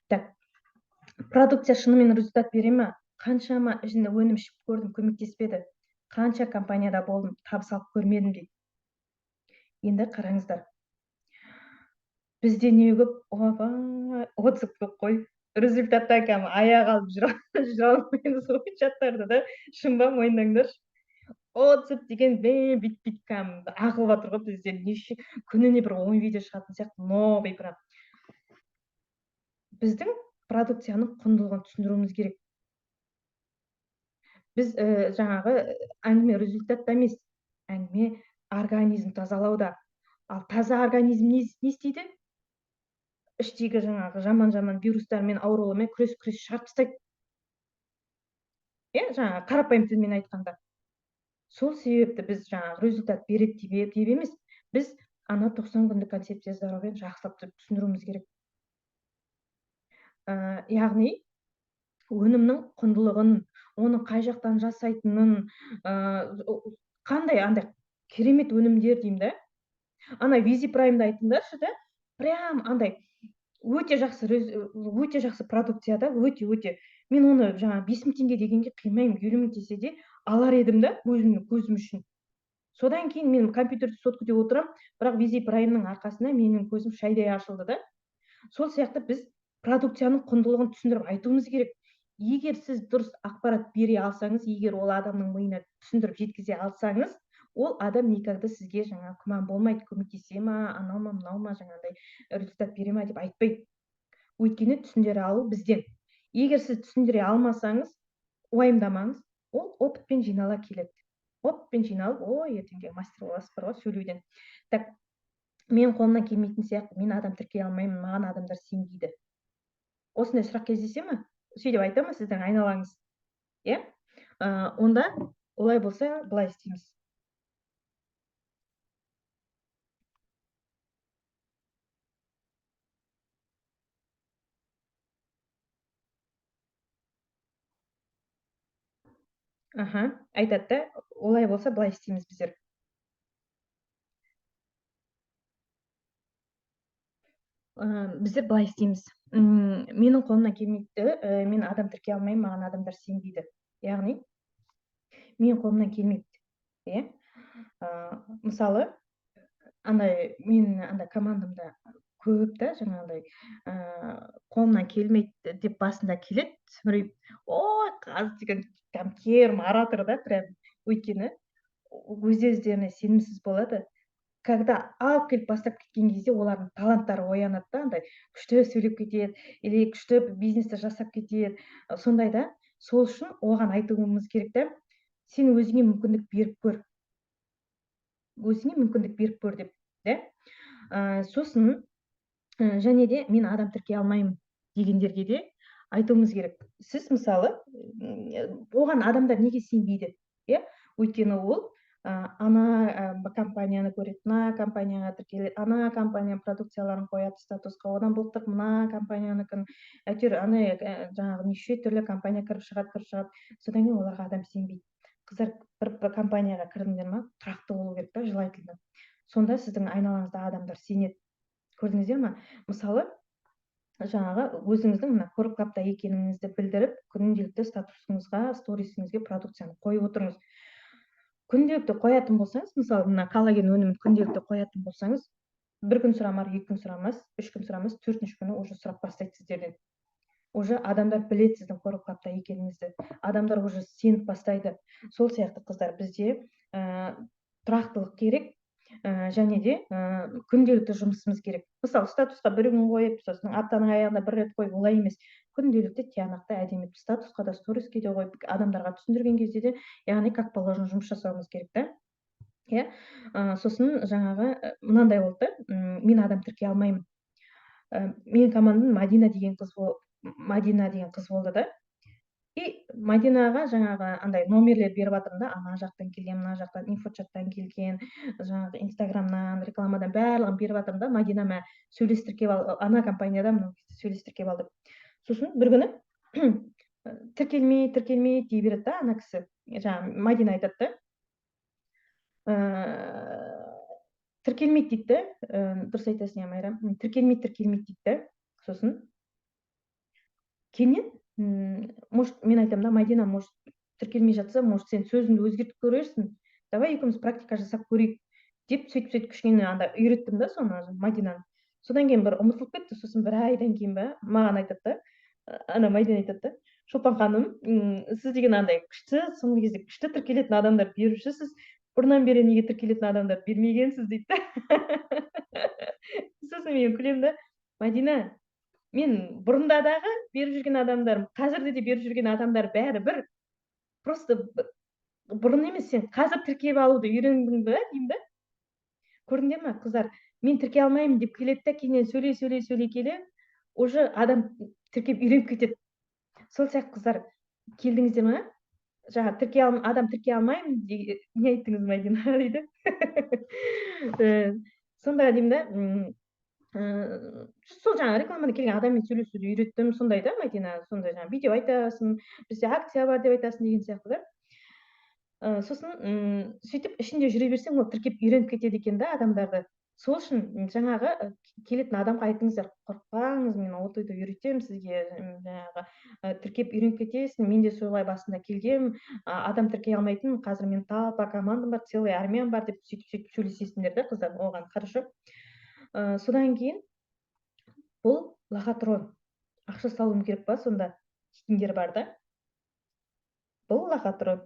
Так, продукция шынымен результат бере ме? Қаншама өнім ішіп көрдім, көмектеспеді. Қанша компанияда болдым, табыс алып көрмедім дейді. Енді қараңыздар. Бізде не көп? Ойбай, отзыв көп қой. Результаттан кәдімгі аяқ алып жүре алмаймыз ғой чаттарда да. Шын ба, мойындаңдаршы. Отзыв деген бүйтіп кәдімгі ағылып жатыр ғой бізде. Неше күніне бір 10 видео шығатын сияқты, новый прям. Біздің продукцияның құндылығын түсіндіруіміз керек. Біз жаңағы әңгіме результатта емес, әңгіме организм тазалауда. Ал таза организм не істейді? Іштегі жаңағы жаман-жаман вирустармен, аурулармен күрес шығарып тастайды. Жаңағы қарапайым тілмен айтқанда. Сол себепті біз жаңағы результат береді деп емес, біз ана 90 күндік концепция здоровьяны жақсылап түсіндіруіміз керек. Яғни өнімнің құндылығын, оны қай жақтан жасайтынын, қандай андай керемет өнімдер деймін да. Ана Визи Праймды айтыңдаршы да, прям андай өте жақсы, өте жақсы продукция да, өте-өте. Мен оны жаңа 5000 теңге дегенге қимаймын, 50 мың десе де алар едім да, өзімнің көзім үшін. Содан кейін мен компьютерді соткіде отырам, бірақ Визи Праймның арқасында менің көзім шайдай ашылды да. Сол сияқты біз продукцияның құндылығын түсіндіріп айтуымыз керек. Егер сіз дұрыс ақпарат бере алсаңыз, егер ол адамның миына түсіндіріп жеткізе алсаңыз, ол адам никогда сізге жаңа күмән болмайды, көмектесе ма, анау ма, мынау ма, жаңағыдай результат бере ма деп айтпайды. Өйткені түсіндіре алу бізден. Егер сіз түсіндіре алмасаңыз, уайымдамаңыз, ол опытпен жинала келеді. Опытпен жиналып, ой, ертеңге мастер боласыз бар ғой сөйлеуден. Так, мен қолымнан келмейтін сияқты, мен адам тіркей алмаймын, маған адамдар сенбейді. Осындай сұрақ кездесе ме? Сөйтіп айта ма сіздің айналаңыз? Иә? Онда олай болса былай істейміз. Аха, айтады да, олай болса былай істейміз біздер. Біздер былай істейміз. Менің қолымнан келмейді, мен адам тіркей алмаймын, маған адамдар сенбейді. Яғни, менің қолымнан келмейді. Иә? Мысалы, андай мен андай командамда көп та жаңағыдай қолымнан келмейді деп басында келеді, сүмірейіп, ой, қазір деген прям керім оратор да, прям, өйткені өз өздеріне сенімсіз болады. Когда алып келіп бастап кеткен кезде олардың таланттары оянады да, андай күшті сөйлеп кетеді или күшті бизнесті жасап кетеді, сондай да. Сол үшін оған айтуымыз керек та, сен өзіңе мүмкіндік беріп көр, өзіңе мүмкіндік беріп көр деп, да. Сосын және де мен адам тіркей алмаймын дегендерге де айтуымыз керек. Сіз мысалы, оған адамдар неге сенбейді, иә? Өйткені ол ана компанияны көреді, мына компанияға тіркеледі, ана компанияның продукцияларын қояды статусқа, одан былтыр мына компаниянікін, әйтеуір ана жаңағы неше түрлі компания кіріп шығады, кіріп шығады. Содан кейін оларға адам сенбейді. Қыздар, бір компанияға кірдіңдер ма, тұрақты болу керек та, желательно. Сонда сіздің айналаңызда адамдар сенеді. Көрдіңіздер ма? Мысалы, жаңағы өзіңіздің мына Coral Club-та екеніңізді білдіріп, күнделікті статусыңызға, сторисіңізге продукцияны қойып отырыңыз. Күнделікті қоятын болсаңыз, мысалы, мына коллаген өнімін күнделікті қоятын болсаңыз, бір күн сұрамар, екі күн сұрамас, үш күн сұрамас, төртінші күні уже сұрап бастайды сіздерден. Уже адамдар біледі сіздің Coral Club-та екеніңізді. Адамдар уже сеніп бастайды. Сол сияқты, қыздар, бізде тұрақтылық керек, және де күнделікті жұмысымыз керек. Мысалы, статусқа бір күн қойып, сосын аптаның аяғында бір рет қойып, олай емес. Күнделікті тиянақты әдемі статусқа да, сториске де қойып, адамдарға түсіндірген кезде де, яғни как положено жұмыс жасауымыз керек та. Иә? Сосын жаңағы мынандай болды да, мен адам тіркей алмаймын. Менің командам Мадина деген қыз Мадина деген қыз болды да. И Мадинаға жаңағы андай номерлер беріп жатырмын да, ана жақтан келген, мына жақтан, инфочаттан келген, жаңағы Инстаграмнан, рекламадан барлығын беріп жатырмын да. Мадина, мә, сөйлестіріп келіп ал, ана компанияда мынау сөйлестіріп келіп ал деп. Сосын бір күні тіркелмейді, тіркелмейді дей береді да ана кісі. Жаңағы Мадина айтады да, тіркелмейді дейді да, дұрыс айтасың, иә, Майра, тіркелмейді, тіркелмейді дейді да. Сосын кейіннен, может, мен айтамын да, Мадина, может, тіркелмей жатса, может, сен сөзіңді өзгертіп көрерсің, давай екеуміз практика жасап көрейік деп, сөйтіп сөйтіп кішкене андай үйреттім да соны, Мадинаны. Содан кейін бір ұмытылып кетті. Сосын бір айдан кейін ба, маған айтады да, ана Мадина айтады да, Шолпан ханым, сіз деген андай күшті, соңғы кезде күшті тіркелетін адамдар берушісіз, бұрыннан бері неге тіркелетін адамдар бермегенсіз дейді да. Сосын мен күлемін да, Мадина, мен бұрында дағы беріп жүрген адамдарым, қазірде де беріп жүрген адамдар бәрі бір, просто бұрын емес, сен қазір тіркеп алуды үйрендің бе деймін да. Көрдіңдер ме, қыздар, мен тіркей алмаймын деп келеді да, кейіннен сөйлей сөйлей сөйлей келе уже адам тіркеп үйреніп кетеді. Сол сияқты, қыздар, келдіңіздер ме, жаңа тіркей адам тіркей алмаймын, не айттыңыз, Мадина дейді. Сонда деймін да, сол жаңа рекламада келген адаммен сөйлесуді үйреттім, сондай да, Мадина, сондай жаңа видео айтасың, бізде акция бар деп айтасың деген сияқты да. Сосын сөйтіп ішінде жүре берсең, ол тіркеп үйреніп кетеді екен да адамдарды. Сол үшін жаңағы келетін адамға айтыңыздар, қорықпаңыз, мен отойды үйретемін сізге, жаңағы тіркеп үйреніп кетесің, мен де солай басында келгенмін, адам тіркей алмайтын, қазір мен толпа командам бар, целый армиям бар деп сөйтіп сөйтіп сөйлесесіңдер да, қыздар, оған хорошо. Содан кейін бұл лохотрон, ақша салуым керек па сонда дейтіндер бар да. Бұл лохотрон.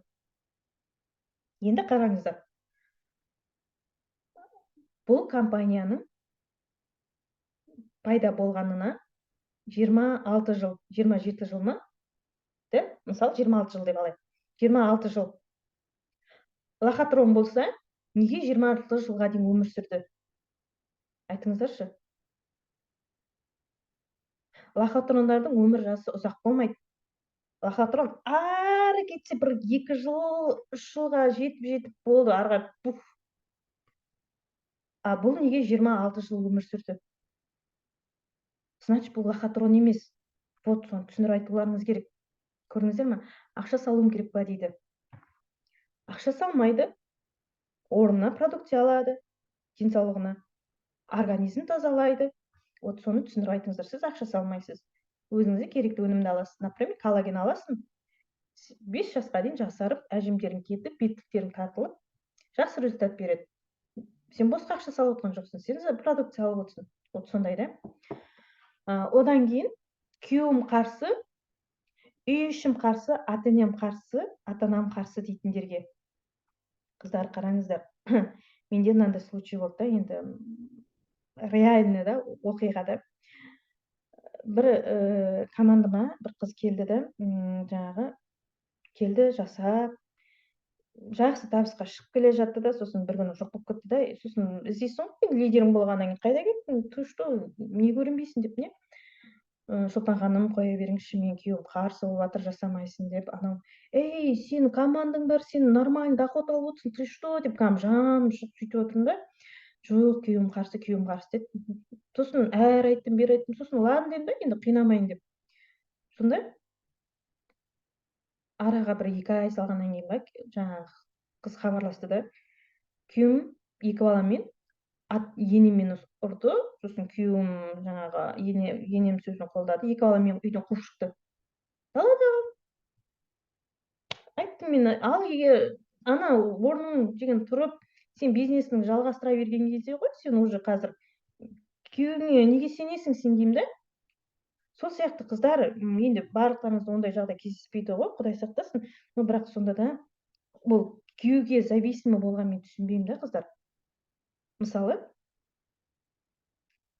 Енді қараңыздар, бұл компанияның пайда болғанына 26 жыл, 27 жыл ма? Да? Мысалы, 26 жыл деп алайық. 26 жыл. Лохотрон болса, неге 26 жылға дейін өмір сүрді? Айтыңыздаршы. Лохотрондардың өмір жасы ұзақ болмайды. Лохотрон ары кетсе бір 2 жыл, 3 жылға жетіп-жетіп болды, ары қарай пуф. А бұл неге 26 жыл өмір сүрді? Значит, бұл лохотрон емес. Вот соны түсіндіріп айтуларыңыз керек. Көрдіңіздер ме? Ақша салуым керек па дейді. Ақша салмайды, орнына продукция алады, денсаулығына, организм тазалайды. Вот соны түсіндіріп айтыңыздар. Сіз ақша салмайсыз, өзіңізге керекті өнімді аласыз. Например, коллаген аласың, 5 жасқа дейін жасарып, әжімдерің кетіп, беттіктерің тартылып, жақсы результат береді. Сен босқа ақша салып отқан жоқсың, сен продукция алып отырсың. Вот сондай да. Одан кейін күйеуім қарсы, үй ішім қарсы, ата-енем қарсы, ата-анам қарсы дейтіндерге. Қыздар, қараңыздар, менде мынандай случай болды да, енді реальный да оқиға да. Бір командама бір қыз келді да, жаңағы келді, жасап, жақсы табысқа шығып келе жатты да, сосын бір күні жоқ болып кетті да, сосын іздейсің ғой, лидерің болғаннан кейін қайда кеттің, ты что, не көрінбейсің деп не. Шолпан ханым, қоя беріңізші, менің күйеуім қарсы болып жатыр, жасамайсың деп. Анау, ей, сенің командаң бар, сен нормальный доход алып отырсың, ты что деп кәдімгі жаным шығып сөйтіп отырмын да. Жоқ, күйеуім қарсы, күйеуім қарсы деді. Сосын әрі айттым, бері айттым, сосын ладно дедім да, енді қинамайын деп. Сонда араға бір 2 ай салғаннан кейін ба, жаңағы қыз хабарласты да, күйеуім 2 баламен енем мені ұрды, сосын күйеуім жаңағы енем сөзін қолдады, 2 балам мені үйден қуып шықты. Далада қалдым. Айттым мен, ал егер ана орның деген тұрып, сен бизнесіңді жалғастыра берген кезде ғой, сен уже қазір күйеуіңе неге сенесің сен деймін да. Сол сияқты қыздар, енді барлықтарыңызда ондай жағдай кездеспейді ғой, Құдай сақтасын. Но бірақ сонда да бұл күйеуге зависимый болған мен түсінбеймін да, қыздар. Мысалы,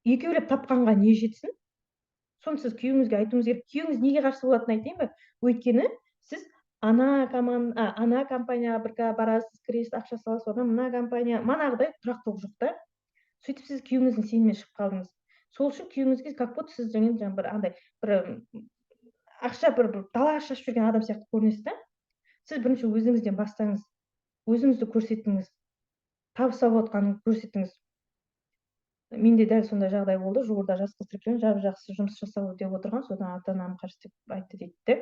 екеулеп тапқанға не жетсін? Соны сіз күйеуіңізге айтуыңыз керек. Күйеуіңіз неге қарсы болатынын айтайын ба? Өйткені сіз ана компанияға бір барасыз, кіресіз, ақша саласыз, одан мына компания, манағыдай тұрақтылық жоқ та. Сөйтіп сіз күйеуіңіздің сенімінен шығып қалдыңыз. Сол үшін күйеуіңізге как будто сіз жаңа бір андай бір ақша бір далаға шашып жүрген адам сияқты көрінесіз да. Сіз бірінші өзіңізден бастаңыз, өзіңізді көрсетіңіз, табыс алып отқанын көрсетіңіз. Менде дәл сондай жағдай болды. Жуырда жас қыз тіркелген, жап-жақсы жұмыс жасау деп отырған, содан ата-анам қарсы деп айтты дейді де.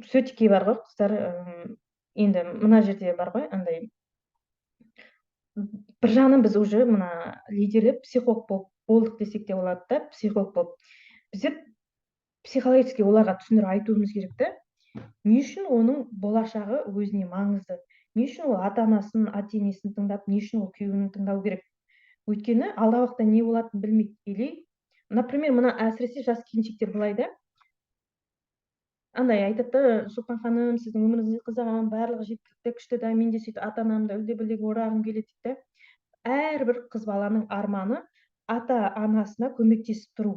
Все-таки бар ғой, қыздар, енді мына жерде бар ғой, андай бір жағынан біз уже мына лидерлер психолог болып болдық десек те болады да, психолог болып. Біздер психологически оларға түсіндіріп айтуымыз керек та. Не үшін оның болашағы өзіне маңызды? Не үшін ол ата-анасын, ата-енесін тыңдап, не үшін ол күйеуін тыңдау керек? Өйткені алдағы уақытта не болатынын білмейді. Или, например, мына әсіресе жас келіншектер былай да, андай айтады да, Шолпан ханым, сіздің өміріңізге қызығамын, барлығы жеткілікті, күшті да, мен де сөйтіп ата-анамды үлде-бүлдеге орағым келеді дейді да. Әрбір қыз баланың арманы ата-анасына көмектесіп тұру.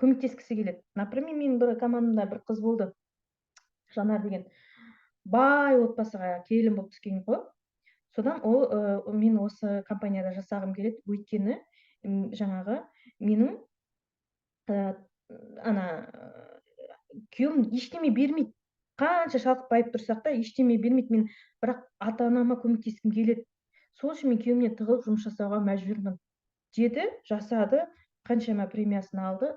Көмектескісі келеді. Например, менің бір командамда бір қыз болды, Жанар деген. Бай отбасыға келін болып түскен ғой. Содан ол, мен осы компанияда жасағым келеді, өйткені жаңағы менің ана күйеуім ештеме бермейді. Қанша шалқып байып тұрсақ та ештеме бермейді. Мен бірақ ата-анама көмектескім келеді. Сол үшін мен күйеуімнен тығылып жұмыс жасауға мәжбүрмін деді, жасады, қаншама премиясын алды,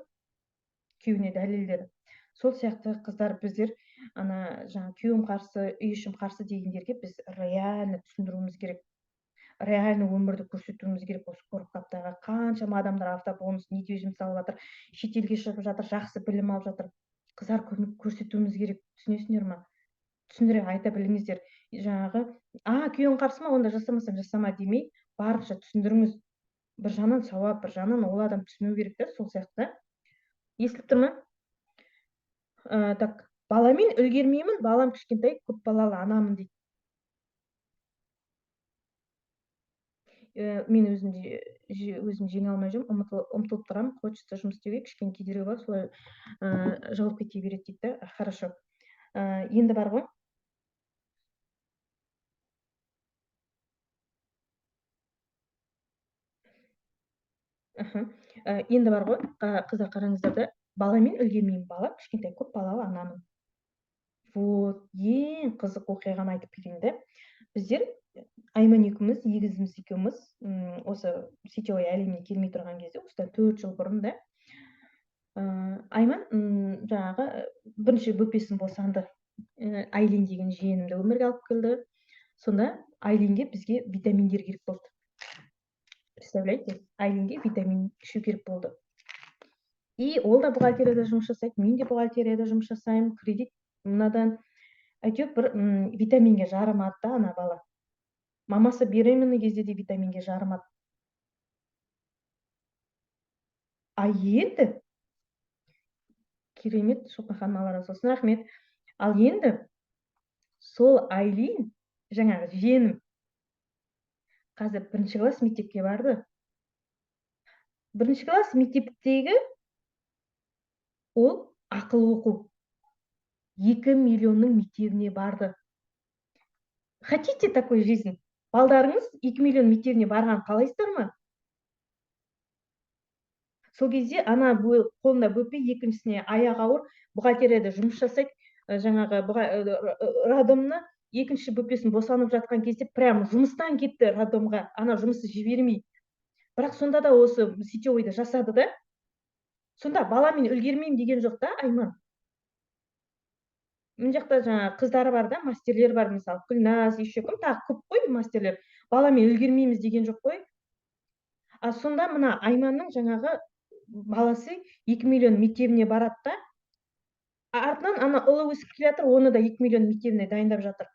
күйеуіне дәлелдеді. Сол сияқты қыздар, біздер ана жаңа күйеуім қарсы, үй ішім қарсы дегендерге біз реально түсіндіруіміз керек. Реально өмірді көрсетуіміз керек. Осы корпкаптағы қаншама адамдар автобонус, недвижимость алып жатыр, шетелге шығып жатыр, жақсы білім алып жатыр. Қыздар, көмек көрсетуіміз керек, түсінесіңдер ма? Түсіндіре айта біліңіздер. Жаңағы, күйеуің қарсы ма, онда жасамасаң жасама демей, барынша түсіндіріңіз. Бір жағынан сауап, бір жағынан ол адам түсіну керек та, сол сияқты. Естіліп тұр ма? Так, баламен үлгермеймін, балам кішкентай, көп балалы анамын дейді. Мен өзім жеңе алмай жүрмін, ұмтылып тұрамын, хочется жұмыс істеуге, кішкене кедергі бар, солай жауып кете береді дейді да. Хорошо. Енді бар ғой. Енді бар ғой, қыздар, қараңыздар да, баламен үлгермеймін, балам кішкентай, көп балалы анамын. Вот, ең қызық оқиғаны айтып берейін де. Біздер Айман екеуміз, егізіміз екеуміз, осы сетевой әлеміне келмей тұрған кезде, осыдан 4 жыл бұрын да, Айман, жаңағы бірінші бөпесін босанды. Айлин деген жиенімді өмірге алып келді. Сонда Айлинге бізге витаминдер керек болды. Представляете, Айлинге витамин ішу керек болды. И ол да бухгалтерияда жұмыс жасайды, мен де бухгалтерияда жұмыс жасаймын, кредит мынадан. Әйтеуір бір витаминге жарымады да ана бала. Мамасы беременный кезде де витаминге жарымады. А енді керемет, Шолпан ханым, алла разы болсын, рахмет. Ал енді сол Айлин, жаңағы жиенім, қазір 1 класс мектепке барды. 1 класс мектептегі ол ақыл оқу. 2 миллионның мектебіне барды. Хотите такой жизнь? Балдарыңыз 2 миллион мектебіне барған қалайсыздар ма? Сол кезде ана қолында бөпе, екіншісіне аяғы ауыр, бухгалтерияда жұмыс жасайды, жаңағы роддомына екінші бөпесін босанып жатқан кезде прям жұмыстан кетті роддомға, ана жұмысы жібермей. Бірақ сонда да осы сетевойды жасады да. Сонда баламен үлгермеймін деген жоқ та Айман. Мына жақта жаңа қыздары бар да, мастерлер бар, мысалы, Гүлназ, еще кім, тағы көп қой мастерлер. Баламен үлгермейміз деген жоқ қой. А сонда мына Айманның жаңағы баласы 2 миллион мектебіне барады да, артынан ана ұлы өсіп келе жатыр, оны да 2 миллион мектебіне дайындап жатыр.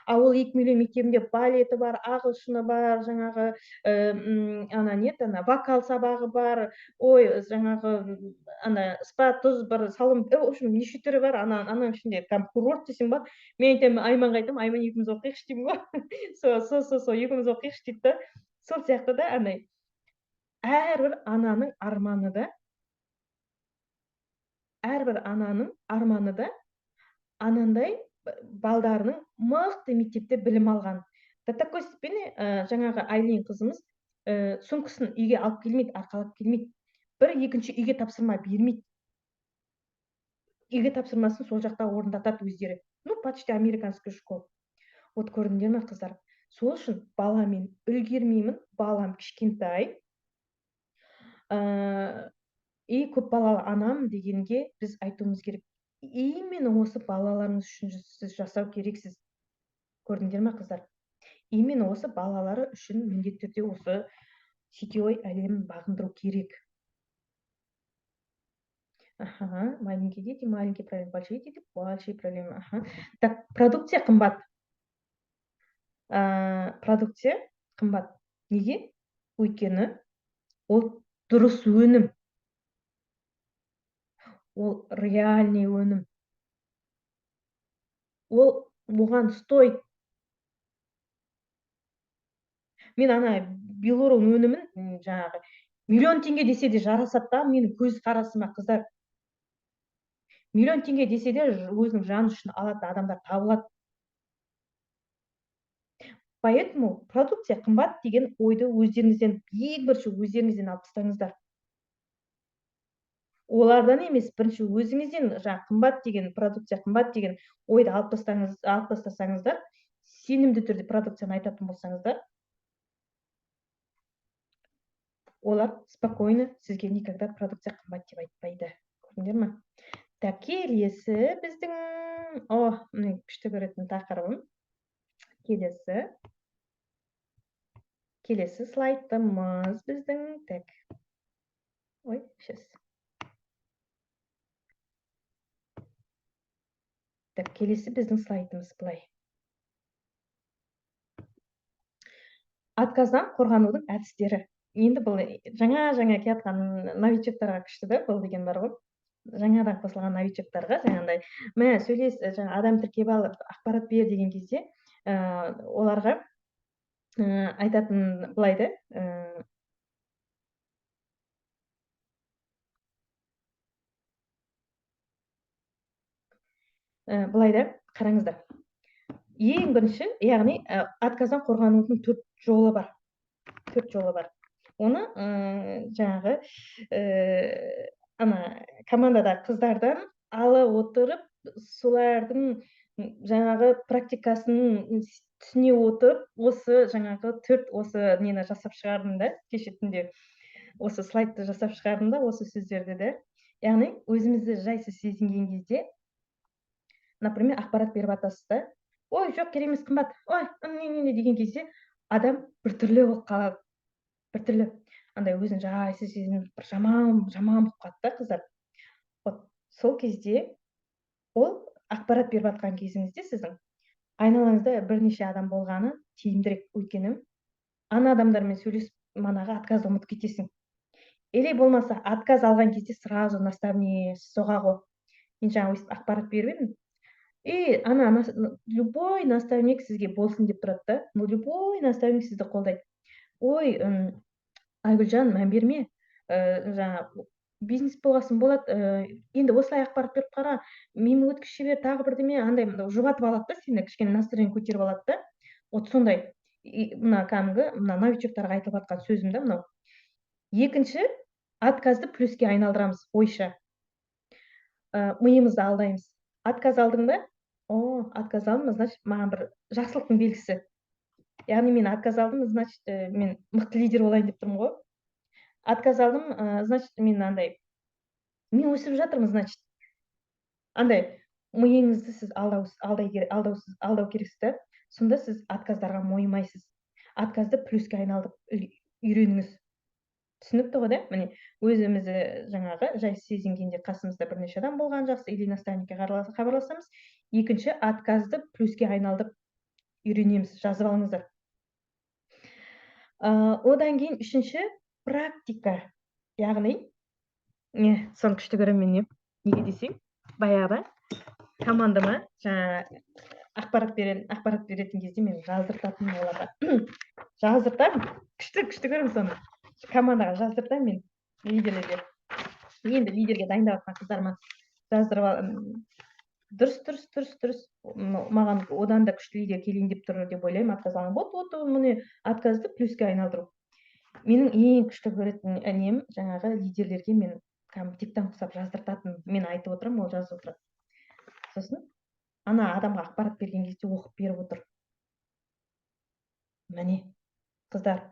А ол 2 миллион мектебінде балеті бар, ағылшыны бар, жаңағы, ана не еді, ана вокал сабағы бар, ой, жаңағы, ана спа, тұз бір салон, в общем, неше түрі бар, ананың ішінде там курорт десең бар. Мен айтамын, Айманға айтамын, Айман екеуміз оқиықшы деймін ғой. Со, екеуміз оқиықшы дейді да. Сол сияқты да, андай әрбір ананың арманы да, әрбір ананың арманы да анандай балдарының мықты мектепте білім алған. До такой степени, жаңағы Айлин қызымыз, сумкасын үйге алып келмейді, арқалап келмейді. Бір екінші үйге тапсырма бермейді. Үйге тапсырмасын сол жақта орындатады өздері. Ну, почти американская школа. Вот көрдіңдер ме, қыздар? Сол үшін баламен үлгермеймін, балам кішкентай. И көп балалы анам дегенге біз айтуымыз керек. Именно осы балаларыңыз үшін сіз жасау керексіз. Көрдіңдер ме, қыздар? Именно осы балалары үшін міндетті түрде осы сетевой әлемін бағындыру керек. Ага, маленькие дети, маленькие проблемы, большие дети, большие проблемы. Ага. Так, продукция қымбат. Продукция қымбат. Неге? Өйткені ол дұрыс өнім. Ол реальный өнім. Ол оған стоит. Мен ана Белорон өнімін, жаңағы миллион теңге десе де жарасады да, менің көз қарасыма, қыздар. Миллион теңге десе де өзінің жаны үшін алатын адамдар табылады. Поэтому продукция қымбат деген ойды өздеріңізден, ең бірінші өздеріңізден алып тастаңыздар. Олардан емес, бірінші өзіңізден жаңа қымбат деген, продукция қымбат деген ойды алып тастаңыз, алып тастасаңыздар, сенімді түрде продукцияны айтатын болсаңыздар, олар спокойно сізге никогда продукция қымбат деп айтпайды. Көрдіңдер ме? Так, келесі біздің, о, міне күшті көретін тақырыбым. Келесі. Келесі слайдымыз біздің, так. Ой, сейчас. Так, келесі біздің слайдымыз былай. Отказдан қорғанудың әдістері. Енді бұл жаңа-жаңа келатқан новичоктарға күшті да, бұл деген бар ғой. Жаңадан қосылған новичоктарға жаңағындай, мә, сөйлес, жаңа адам тіркеп ал, ақпарат бер деген кезде, оларға, айтатын былай да, былай да, қараңыздар. Ең бірінші, яғни, отказдан қорғанудың 4 жолы бар. 4 жолы бар. Оны, жаңағы, ана командада қыздардан ала отырып, солардың жаңағы практикасын түсіне отырып, осы жаңағы 4 осы нені жасап шығардым да, кеше түнде осы слайдты жасап шығардым да, осы сөздерді де. Яғни өзімізді жайсыз сезінген кезде Например, ақпарат беріп жатасыз да, «Ой, жоқ, керек емес, қымбат, ой, не, не, не» деген кезде адам біртүрлі болып қалады, біртүрлі андай өзін жайсыз сезініп, бір жаман жаман болып қалады да, қыздар. Вот сол кезде, ол ақпарат беріп жатқан кезіңізде сіздің айналаңызда бірнеше адам болғаны тиімдірек, өйткені ана адамдармен сөйлесіп, манағы отказды ұмытып кетесің. Или болмаса отказ алған кезде сразу наставник соға ғой, мен жаңа өйстіп ақпарат беріп едім. И ана любой наставник сізге болсын деп тұрады да, любой наставник сізді қолдайды. «Ой, Айгүлжан, мән берме, жаңағы бизнес болғасын болады, енді осылай ақпарат беріп қара, мимо өткізіп жібер», тағы бірдеме, андай жұбатып алады да, сені кішкене настроение көтеріп алады да. Вот сондай. Мына кәдімгі мына новичоктарға айтылып жатқан сөзім да мынау. Екінші, отказды плюске айналдырамыз ойша, миымызды алдаймыз. Отказ алдың ба? «О, отказ алдым, значит, маған бір жақсылықтың белгісі». Яғни мен отказ алдым, значит, мен мықты лидер болайын деп тұрмын ғой. Отказ алдым, значит, мен андай, мен өсіп жатырмын, значит. Андай миыңызды сіз алдау алдай алдаусыз алдау керексіз да. Сонда сіз отказдарға мойымайсыз. Отказды плюске айналдырып үйреніңіз. Түсінікті ғой да? Міне, өзімізді жаңағы жайсыз сезінгенде қасымызда бірнеше адам болған жақсы или наставникке хабарласамыз. Екінші, отказды плюске айналдырып үйренеміз. Жазып алыңыздар. Одан кейін үшінші, практика. Яғни не, соны күшті көремін мен. Не, неге десең, баяғыда командама жаңа ақпарат беретін кезде мен жаздыртатынмын оларға, жаздыртамын. Күшті, күшті көремін соны. Командаға жаздыртамын мен, лидерлерге, енді лидерге дайындап жатқан қыздарыма жаздырып. Дұрыс, дұрыс, дұрыс, дұрыс. Маған одан да күшті лидер келейін деп тұр деп ойлаймын. Отказ алған. Вот, вот, міне, отказды плюске айналдыру. Менің ең күшті көретін нем, жаңағы лидерлерге мен кәдімгі диктант ұқсап жаздыртатын. Мен айтып отырамын, ол жазып отырады. Сосын ана адамға ақпарат берген кезде оқып беріп отыр. Міне, қыздар,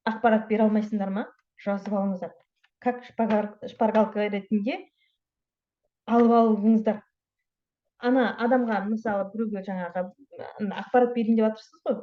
ақпарат бере алмайсыңдар ма? Жазып алыңыздар, как шпаргалка ретінде алып алыңыздар. Ана адамға, мысалы, біреуге жаңағы ақпарат берейін деп жатырсыз ғой,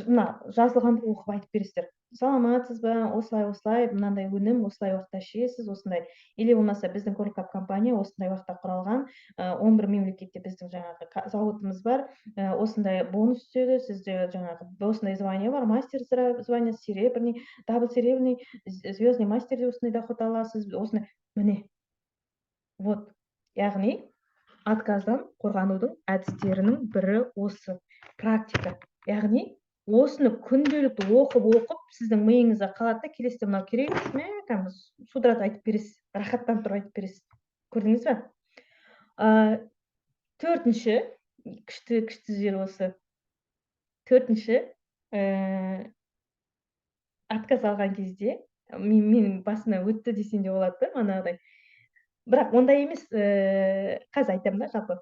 мына жазылғанды оқып айтып бересіздер: «Саламатсыз ба, осылай, осылай, мынандай өнім, осылай уақытта ішесіз, осындай». Или болмаса «Біздің Коркап компания осындай уақытта құралған, 11 мемлекетте біздің жаңағы зауытымыз бар, осындай бонус түседі, сізде жаңағы осындай звание бар, мастер звание, серебряный, дабл серебряный, звездный мастерде осындай доход аласыз, осындай». Міне, вот, яғни отказдан қорғанудың әдістерінің бірі осы практика. Яғни осыны күнделікті оқып оқып, сіздің миыңызда қалады да, келесіде мынау керек емес, мә, кәдімгі судыратып айтып бересіз, рахаттанып тұрып айтып бересіз. Көрдіңіз ба? Төртінші, күшті, күшті жер осы. Төртінші, отказ алған кезде менің басымнан өтті десем де болады да манағыдай, бірақ ондай емес, қазір айтамын да. Жалпы,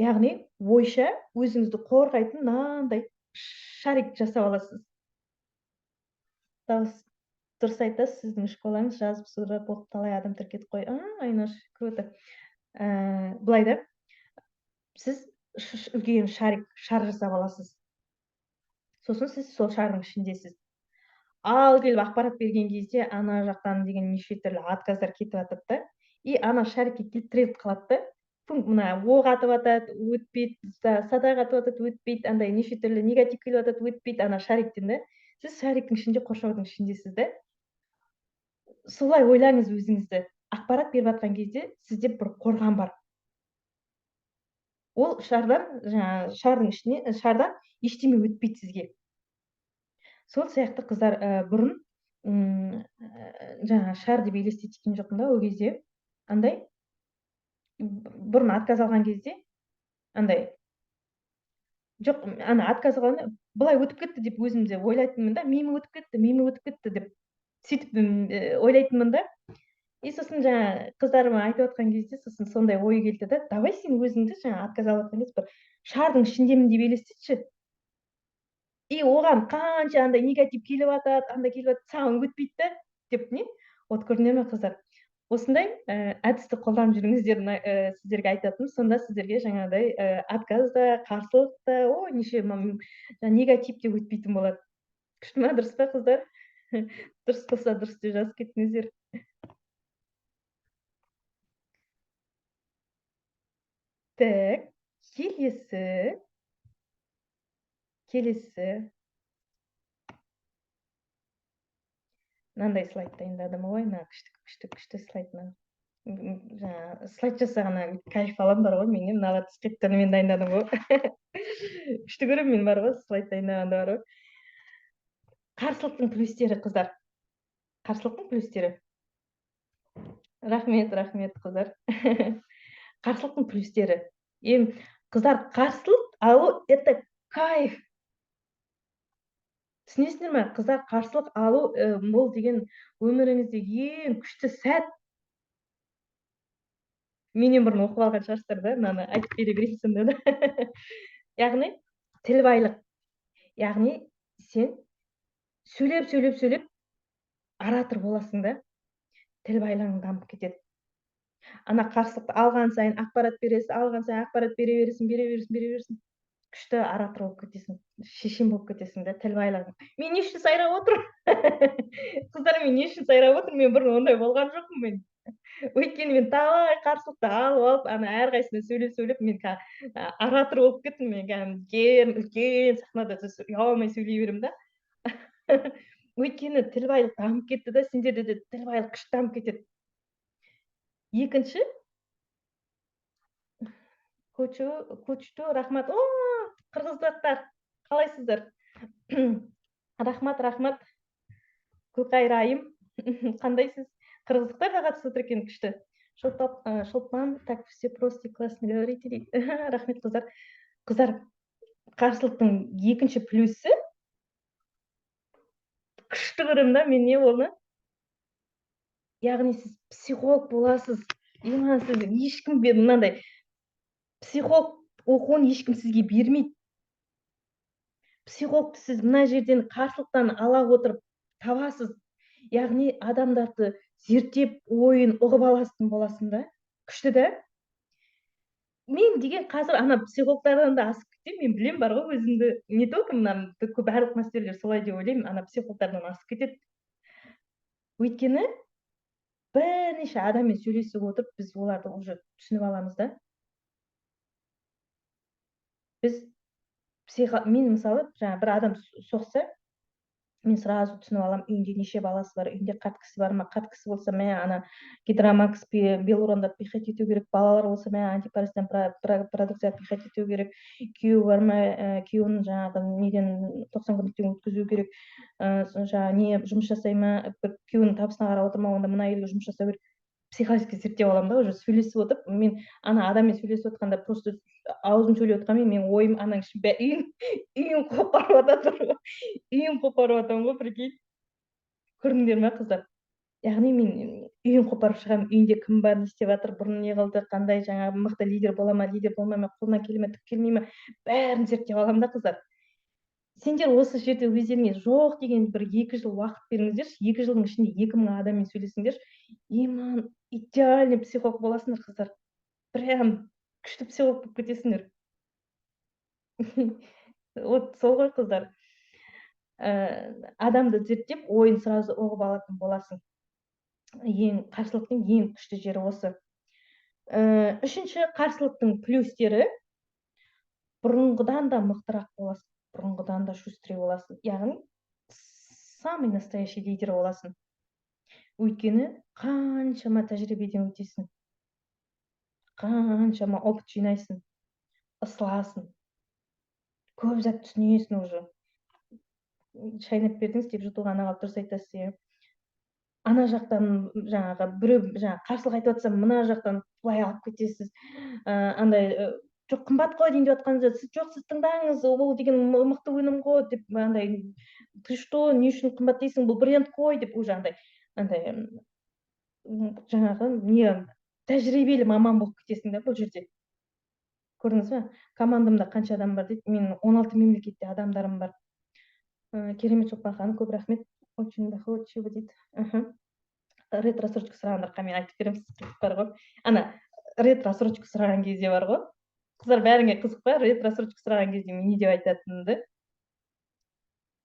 яғни ойша өзіңізді қорғайтын мынандай шарик жасап аласыз. Дауыс дұрыс айтасыз, сіздің школаңыз жазып, сұрап оқып, талай адам тіркедік қой. А, Айнаш, круто. Былай да, сіз үлкен шарик, шар жасап аласыз. Сосын сіз сол шардың ішіндесіз. Ал келіп ақпарат берген кезде ана жақтан деген неше түрлі отказдар кетіп жатады да, и ана шарикке келіп тіреліп қалады да. Мына оқ атып жатады, өтпейді, садақ атып жатады, өтпейді, андай неше түрлі негатив келіп жатады, өтпейді ана шариктен да. Сіз шариктің ішінде, қоршаудың ішіндесіз да. Солай ойлаңыз өзіңізді. Ақпарат беріп жатқан кезде сізде бір қорған бар. Ол шардан, жаңағы шардың ішіне, шардан ештеме өтпейді сізге. Сол сияқты, қыздар, бұрын жаңағы шар деп елестеткен жоқпын да ол кезде. Андай бұрын отказ алған кезде андай жоқ, ана отказ алғанда былай өтіп кетті деп өзім де ойлайтынмын да. Мимо өтіп кетті, мимо өтіп кетті деп сөйтіп ойлайтынмын да. И сосын жаңа қыздарыма айтып жатқан кезде сосын сондай ой келді да: давай сен өзіңді жаңа отказ алып жатқан кезде бір шардың ішіндемін деп елестетші. И оған қанша андай негатив келіп жатады, андай келіп жатады, саған өтпейді да деп. Не, вот, көрдіңдер ме, қыздар? Осындай әдісті қолданып жүріңіздер, сіздерге айтатыным. Сонда сіздерге жаңағыдай отказ да, қарсылық та, о, неше негатив те өтпейтін болады. Күшті ма, дұрыс па, қыздар? Дұрыс болса, дұрыс деп жазып кеттіңіздер. Так, келесі. Мынандай слайд дайындадым ғой, мына күшті, күшті, күшті слайд мына. Жаңа слайд жасағаннан кайф аламын бар ғой, мен мыналар түсіп кетті, мен дайындадым ғой. Күшті көремін мен бар ғой, слайд дайындағанда бар ғой. Қарсылықтың плюстері, қыздар. Қарсылықтың плюстері. Рахмет, рахмет, қыздар. Қарсылықтың плюстері. Қыздар, қарсылық алу это кайф. Түсінесіңдер ме, қыздар, қарсылық алу бұл деген өміріңіздегі ең күшті сәт. Менен бұрын оқып алған шығарсыздар да, мынаны айтып бере берейін сонда да. Яғни тіл байлық. Яғни сен сөйлеп, сөйлеп, сөйлеп оратор боласың да, тіл байлығың дамып кетеді. Ана қарсылықты алған сайын ақпарат бересің, алған сайын ақпарат бере бересің, бере бересің, бере бересің. Күшті оратор болып кетесің, шешен болып кетесің да, тіл байлығың. Мен не үшін сайрап отырмын? Қыздар, мен не үшін сайрап отырмын? Мен бұрын ондай болған жоқпын мен. Өйткені мен талай қарсылықты алып алып, ана әрқайсысына сөйлеп сөйлеп, мен оратор болып кеттім. Мен кәдімгі үлкен сахнада ұялмай сөйлей беремін да. Өйткені тіл байлық дамып кетті да, сендерде де тіл байлық күшті дамып кетеді. Екінші, көчту, рахмат. О, қырғыздықтар, қалайсыздар? Рахмат, рахмат. Гүлқайыр айым, қандайсыз? Қырғыздықтар да қатысып отыр екен, күшті. Шолпан, так все просто и классно говорите дейді. Рахмет, қыздар. Қыздар, қарсылықтың екінші плюсы, күшті көремін да мен не оны. Яғни сіз психолог боласыз. Иман, сіз ешкім мынандай психолог оқуын ешкім сізге бермейді. Психологты сіз мына жерден қарсылықтан ала отырып табасыз. Яғни адамдарды зерттеп, ойын ұғып аласың боласың да. Күшті да? Мен деген қазір ана психологтардан да асып кетемін. Мен білемін бар ғой өзімді, не только мына барлық мастерлер солай деп ойлаймын, ана психологтардан асып кетеді. Өйткені бірнеше адаммен сөйлесіп отырып, біз оларды уже түсініп аламыз да. Мен мысалы, жаңа бір адам соқса, мен сразу түсініп аламын, үйінде неше баласы бар, үйінде қарт кісі бар ма, қарт кісі болса, мә, ана гидромакс, белуронды пихать ету керек, балалар болса, мә, антипаразиттен продукция пихать ету керек, күйеуі бар ма, күйеуін жаңағы неден 90 күндіктен өткізу керек, жаңағы не жұмыс жасай ма, бір күйеуінің табысына қарап отыр ма, онда мына әйелге жұмыс жасау керек. Психологически зерттеп аламын да, уже сөйлесіп отырып, мен ана адаммен сөйлесіп отқанда просто аузым сөйлеп отқанмен, менің ойым ананың ішін үйін қопарып жатыр ғой, үйін қопарып жатырмын ғой, прикинь. Көрдіңдер ме, қыздар? Яғни мен үйін қопарып шығамын, үйінде кім бар, не істеп жатыр, бұрын не қылды, қандай жаңағы мықты лидер бола ма, лидер болмай ма, қолынан келе ме, түк келмей ме, бәрін зерттеп аламын да, қыздар. Сендер осы жерде өздеріңе жоқ деген бір 2 жыл уақыт беріңіздерші, 2 жылдың ішінде 2000 адаммен сөйлесіңдерші, иман идеальный психолог боласыңдар, қыздар. Прям күшті психолог болып кетесіңдер. Вот сол ғой, қыздар. Адамды зерттеп, ойын сразу ұғып алатын боласың. Ең қарсылықтың ең күшті жері осы. Үшінші қарсылықтың плюстері, бұрынғыдан да мықтырақ боласың, бұрынғыдан да шустрый боласың. Яғни самый настоящий лидер боласың. Өйткені қаншама тәжірибеден өтесің, қаншама опыт жинайсың, ысыласың, көп зат түсінесің уже. Шайнап бердіңіз деп жұтылған ағал, дұрыс айтасыз, иә. Ана жақтан жаңағы біреу жаңағы қарсылық айтып жатса, мына жақтан былай алып кетесіз. Андай, жоқ, қымбат қой дейін деп жатқанда, сіз жоқ, сіз тыңдаңыз, ол деген мықты өнім ғой деп, андай, ты что, не үшін қымбат дейсің, бұл бренд қой деп, уже андай, жаңағы не тәжірибелі маман болып кетесің да бұл жерде. Көрдіңіз бе? Командамда қанша адам бар дейді. Мен 16 мемлекетте адамдарым бар. Керемет, Шолпан ханым, көп рахмет. Очень доходчиво дейді. Рет рассрочка сұрағандарға мен айтып беремін. Қызық бар ғой, ана рет рассрочка сұраған кезде бар ғой, қыздар, бәріңе қызық па? Рет рассрочка сұраған кезде мен не деп айтатынымды?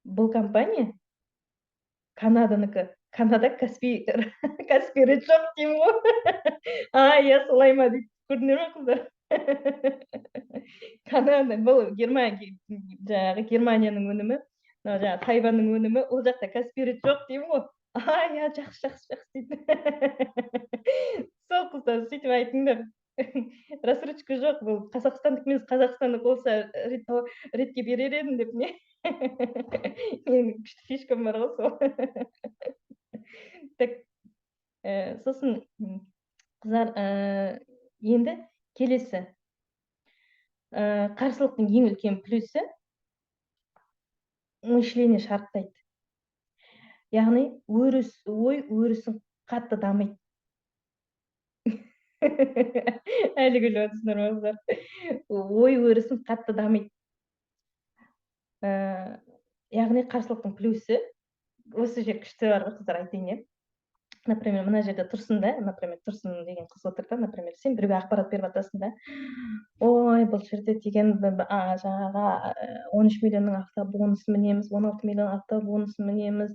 Бұл компания Канаданікі, Канада Каспи рет жоқ деймін ғой. «А, иә, солай ма?» — дейді. Көрдіңдер ме, қыздар? Канада, бұл Германия, жаңағы Германияның өнімі, мынау жаңағы Тайваньның өнімі, ол жақта Каспи рет жоқ деймін ғой. «А, иә, жақсы, жақсы, жақсы», — дейді. Сол, қыздар, сөйтіп айтыңдар: рассрочка жоқ, бұл қазақстандық емес, қазақстандық болса, ретке берер едім деп. Не, менің күшті фишкам бар ғой сол. Так, сосын, қыздар, енді келесі, қарсылықтың ең үлкен плюсы — мышление шарықтайды, яғни өріс, ой өрісің қатты дамиды. Әлі күліп отырсыңдар ма, қыздар? Ой өрісің қатты дамиды. Яғни қарсылықтың плюсы осы жер күшті бар ғой, қыздар, айтайын, иә. Например, мына жерде Тұрсын да, например, Тұрсын деген қыз отыр да. Например, сен біреуге ақпарат беріп жатасың да: «Ой, бұл жерде деген жаңағы 13 миллионның автобонусын мінеміз, 16 миллион автобонусын мінеміз,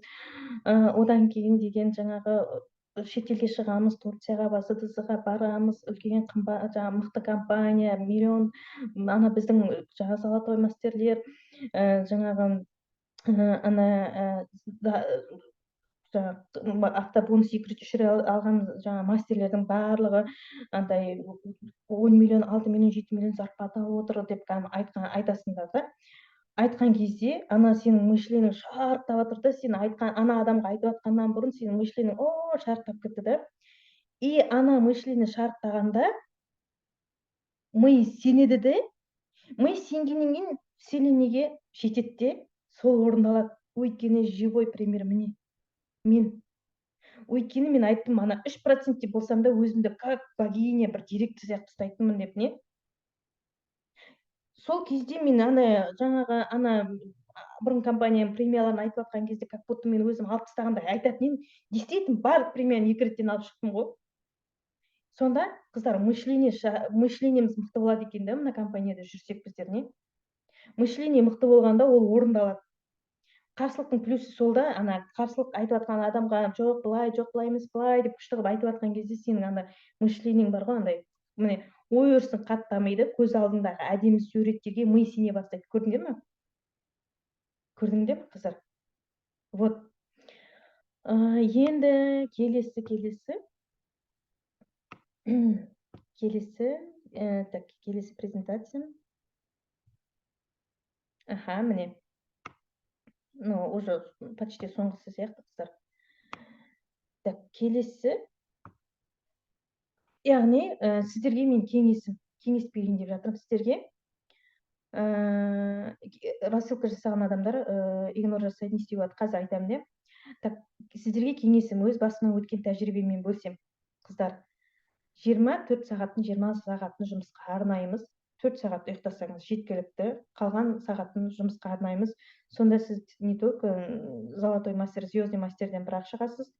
одан кейін деген жаңағы шетелге шығамыз, Турцияға, БЗДЗ-ға барамыз, үлкен, қымбат, жаңағы мықты компания, миллион, ана біздің жаңағы золотой мастерлер, жаңағы ана жаңағы автобонус екі рет, үш рет алған жаңағы мастерлердің барлығы андай 10 миллион, 6 миллион, 7 миллион зарплата алып отыр», — деп кәдімгі айтқан, айтасыңдар да. Айтқан кезде ана сенің мышлениең шарықтап жатыр да. Сен айтқан, ана адамға айтып жатқаннан бұрын сенің мышлениең о шарықтап кетті да. И ана мышление шарықтағанда ми сенеді де, ми сенгеннен кейін вселенныйге жетеді де, сол орындалады. Өйткені живой пример міне мен. Өйткені мен айттым, ана 3 процентте болсам да, өзімді как богиня, бір директор сияқты ұстайтынмын деп. Не, сол кезде мен ана жаңағы ана бұрын компанияның премияларын айтып жатқан кезде, как будто мен өзім алып тастағандай айтатын едім. Действительно, барлық премияны екі реттен алып шықтым ғой. Сонда, қыздар, мышлениеміз мықты болады екен да. Мына компанияда жүрсек біздер, не, мышление мықты болғанда, ол орындалады. Қарсылықтың плюсы сол да. Ана қарсылық айтып жатқан адамға «жоқ, былай, жоқ, былай емес, былай» деп күшті қылып айтып жатқан кезде, сенің ана мышлениең бар ғой, андай міне, ой өрісің қатты дамиды, көз алдыңдағы әдемі суреттерге ми сене бастайды. Көрдіңдер ме, көрдіңдер ме, қыздар? Вот, енді келесі, так, келесі презентация. Аха, міне, ну, уже почти соңғысы сияқты, қыздар. Так, келесі, яғни сіздерге мен кеңесім, кеңес берейін деп жатырмын сіздерге. Рассылка жасаған адамдар игнор жасайды, не істеуге болады, қазір айтамын де. Так, сіздерге кеңесім, өз басымнан өткен тәжірибемен бөлсем, қыздар: 24 сағаттың 20 сағатын жұмысқа арнаймыз, 4 сағат ұйықтасаңыз жеткілікті, қалған сағатын жұмысқа арнаймыз. Сонда сіз не только золотой мастер, звездный мастерден бірақ шығасыз.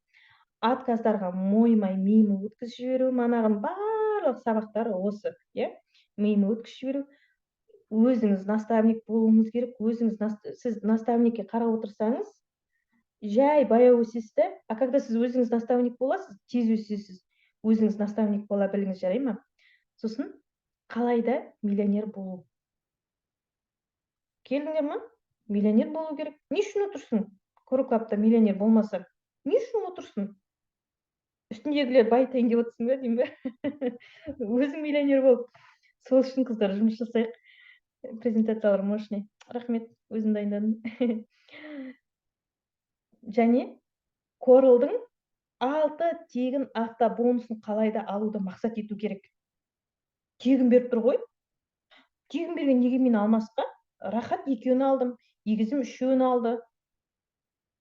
Отказдарға мойымай, миымы өткізіп жіберу, манағының барлық сабақтары осы, иә, миымы өткізіп жіберу. Өзіңіз наставник болуыңыз керек. Өзіңіз, сіз наставникке қарап отырсаңыз, жай, баяу өсесіз да. А когда сіз өзіңіз наставник боласыз, тез өсесіз. Өзіңіз наставник бола біліңіз, жарай ма? Сосын қалай да миллионер болу. Келдіңдер ма? Миллионер болу керек. Не үшін отырсың Корал Клабта? Миллионер болмасаң, не үшін отырсың? Үстіндегілер байытайын деп отырсың ба деймін ба? Өзің миллионер болып. Сол үшін, қыздар, жұмыс жасайық. Презентациялар мощный, рахмет, өзім дайындадым. Және Коралдың алты тегін автобонусын қалай да алуды мақсат ету керек. Тегін беріп тұр ғой, тегін берген, неге мен алмасқа? Рахат екеуін алдым, егізім үшеуін алды.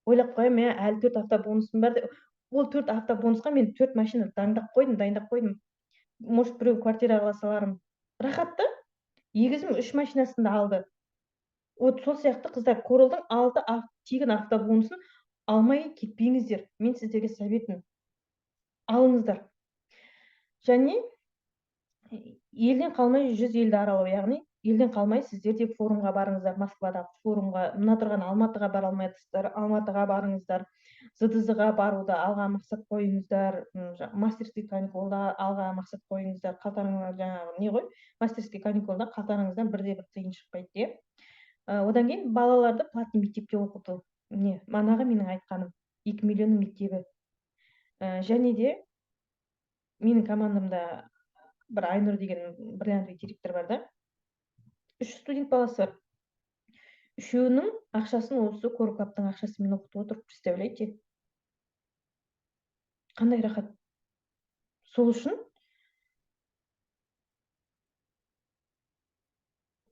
Ойлап қоямын, мә, әлі төрт автобонусым бар деп. Ол төрт автобонусқа мен төрт машина дайындап қойдым, дайындап қойдым. Может, біреу квартира ала салармын. Рахат та. Егізім үш машинасын да алды. Вот сол сияқты, қыздар, Коралдың алты тегін автобонусын алмай кетпеңіздер, мен сіздерге советім. Алыңыздар. Және елден қалмай 100 елді аралау, яғни елден қалмай сіздер де форумға барыңыздар, Москвадағы форумға, мына тұрған Алматыға бара алмайсыздар, Алматыға барыңыздар, ЗДЗ-ға баруды алға мақсат қойыңыздар, мастерский каникулда алға мақсат қойыңыздар, қалтарыңызда жаңағы не ғой, мастерский каникулда қалтарыңыздан бірде-бір тиын шықпайды, иә. Одан кейін балаларды платный мектепте оқыту. Не, манағы менің айтқаным, 2 миллионның мектебі. Және де менің командамда бір Айнұр деген бриллиантовый директор бар да, 3 студент баласы бар. Үшеуінің ақшасын осы Корклабтың ақшасымен оқытып отыр, представляете? Қандай рахат. Сол үшін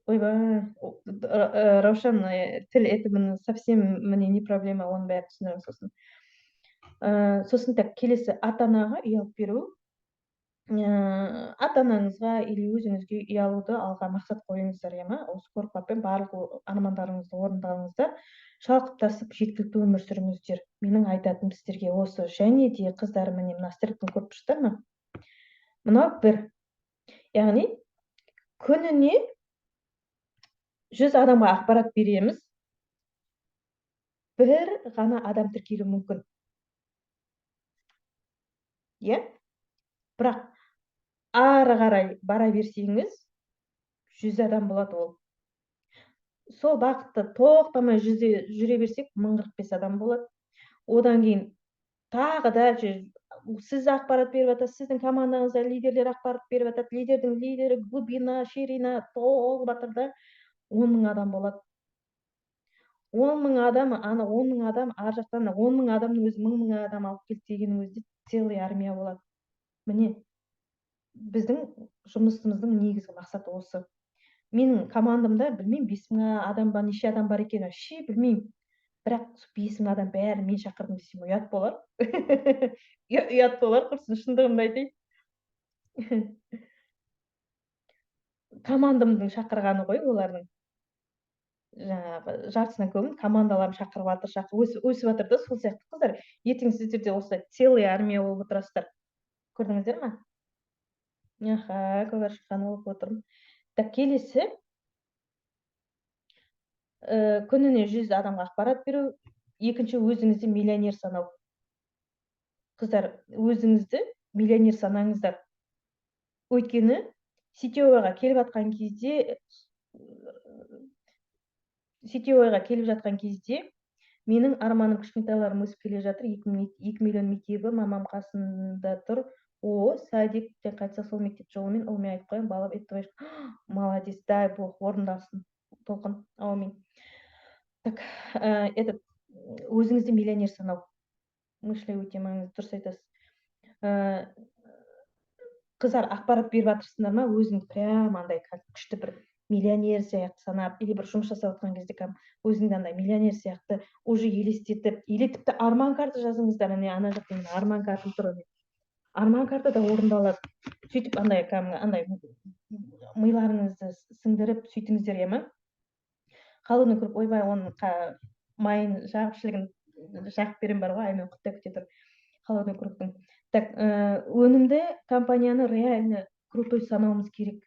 ойбай, Раушан, тіл это совсем мне не проблема, оның бәрін түсіндіремін сосын. Сосын так, келесі ата-анаға үй алып беру. Ата-анаңызға или өзіңізге үй алуды алға мақсат қойыңыздар, иә ма? Осы Корклабпен барлық армандарыңызды орындаңыздар, шалқып тасып жеткілікті өмір сүріңіздер. Менің айтатыным сіздерге осы. Және де қыздар, міне мына стрелканы көріп тұрсыздар ма? Мынау бір. Яғни күніне 100 адамға ақпарат береміз, бір ғана адам тіркелуі мүмкін. Иә? Бірақ ары қарай бара берсеңіз, 100 адам болады ол. Сол бағытта тоқтамай жүзде жүре берсек, 1045 адам болады. Одан кейін тағы да сіз ақпарат беріп жатасыз, сіздің командаңызда лидерлер ақпарат беріп жатады, лидердің лидері, глубина, ширина толып жатыр да, 10 000 адам болады. 10 000 адам, ана 10 000 адам, ар жақтан 10 000 адамның өзі 1000 мың адам алып келді дегеннің өзі целый армия болады. Міне, біздің жұмысымыздың негізгі мақсаты осы. Менің командамда, білмеймін, 5000 адам ба, неше адам бар екенін вообще білмеймін. Бірақ 5000 адам бәрін мен шақырдым десем ұят болар. Ұят болар, құрсын, шындығымды айтайын. Командамдың шақырғаны ғой олардың. Жаңағы жартысынан көбін командаларым шақырып жатыр, өсіп жатыр да, сол сияқты қыздар. Ертең сіздер де осылай целый армия болып отырасыздар. Көрдіңіздер ма? Аха, көгаршын оқып отырмын. Так, келесі күніне 100 адамға ақпарат беру. Екінші, өзіңізді миллионер санау. Қыздар, өзіңізді миллионер санаңыздар. Өйткені сетевойға келіп жатқан кезде, сетевойға келіп жатқан кезде менің арманым, кішкентайларым өсіп келе жатыр, 2 миллион мектебі, мамам қасында тұр. О, садиктен қайтса сол мектеп жолымен ұлыма айтып қоямын, балам, это твоя молодец, дай бог, орындалсын, Толқын, аумин. Так, этот, өзіңізді миллионер санау. Мышление өте маңызды, дұрыс айтасыз. Қыздар, ақпарат беріп жатырсыңдар ма? Өзіңді прям андай күшті бір миллионер сияқты санап, или бір жұмыс жасап жатқан кезде кәдімгі өзіңді андай миллионер сияқты уже елестетіп, или тіпті арман карта жазыңыздар. Ане, ана жақта менің арман картам тұр, ане. Арман карта да орындалады. Сөйтіп андай кәдімгі андай миларыңызды сіңдіріп сөйтіңіздер, иә ма? Холодный круг, ойбай, оның майын жағып, шілігін жағып беремін бар ғой, аймен құттай күте тұр холодный кругтың. Так, өнімді компанияны реально крутой санауымыз керек.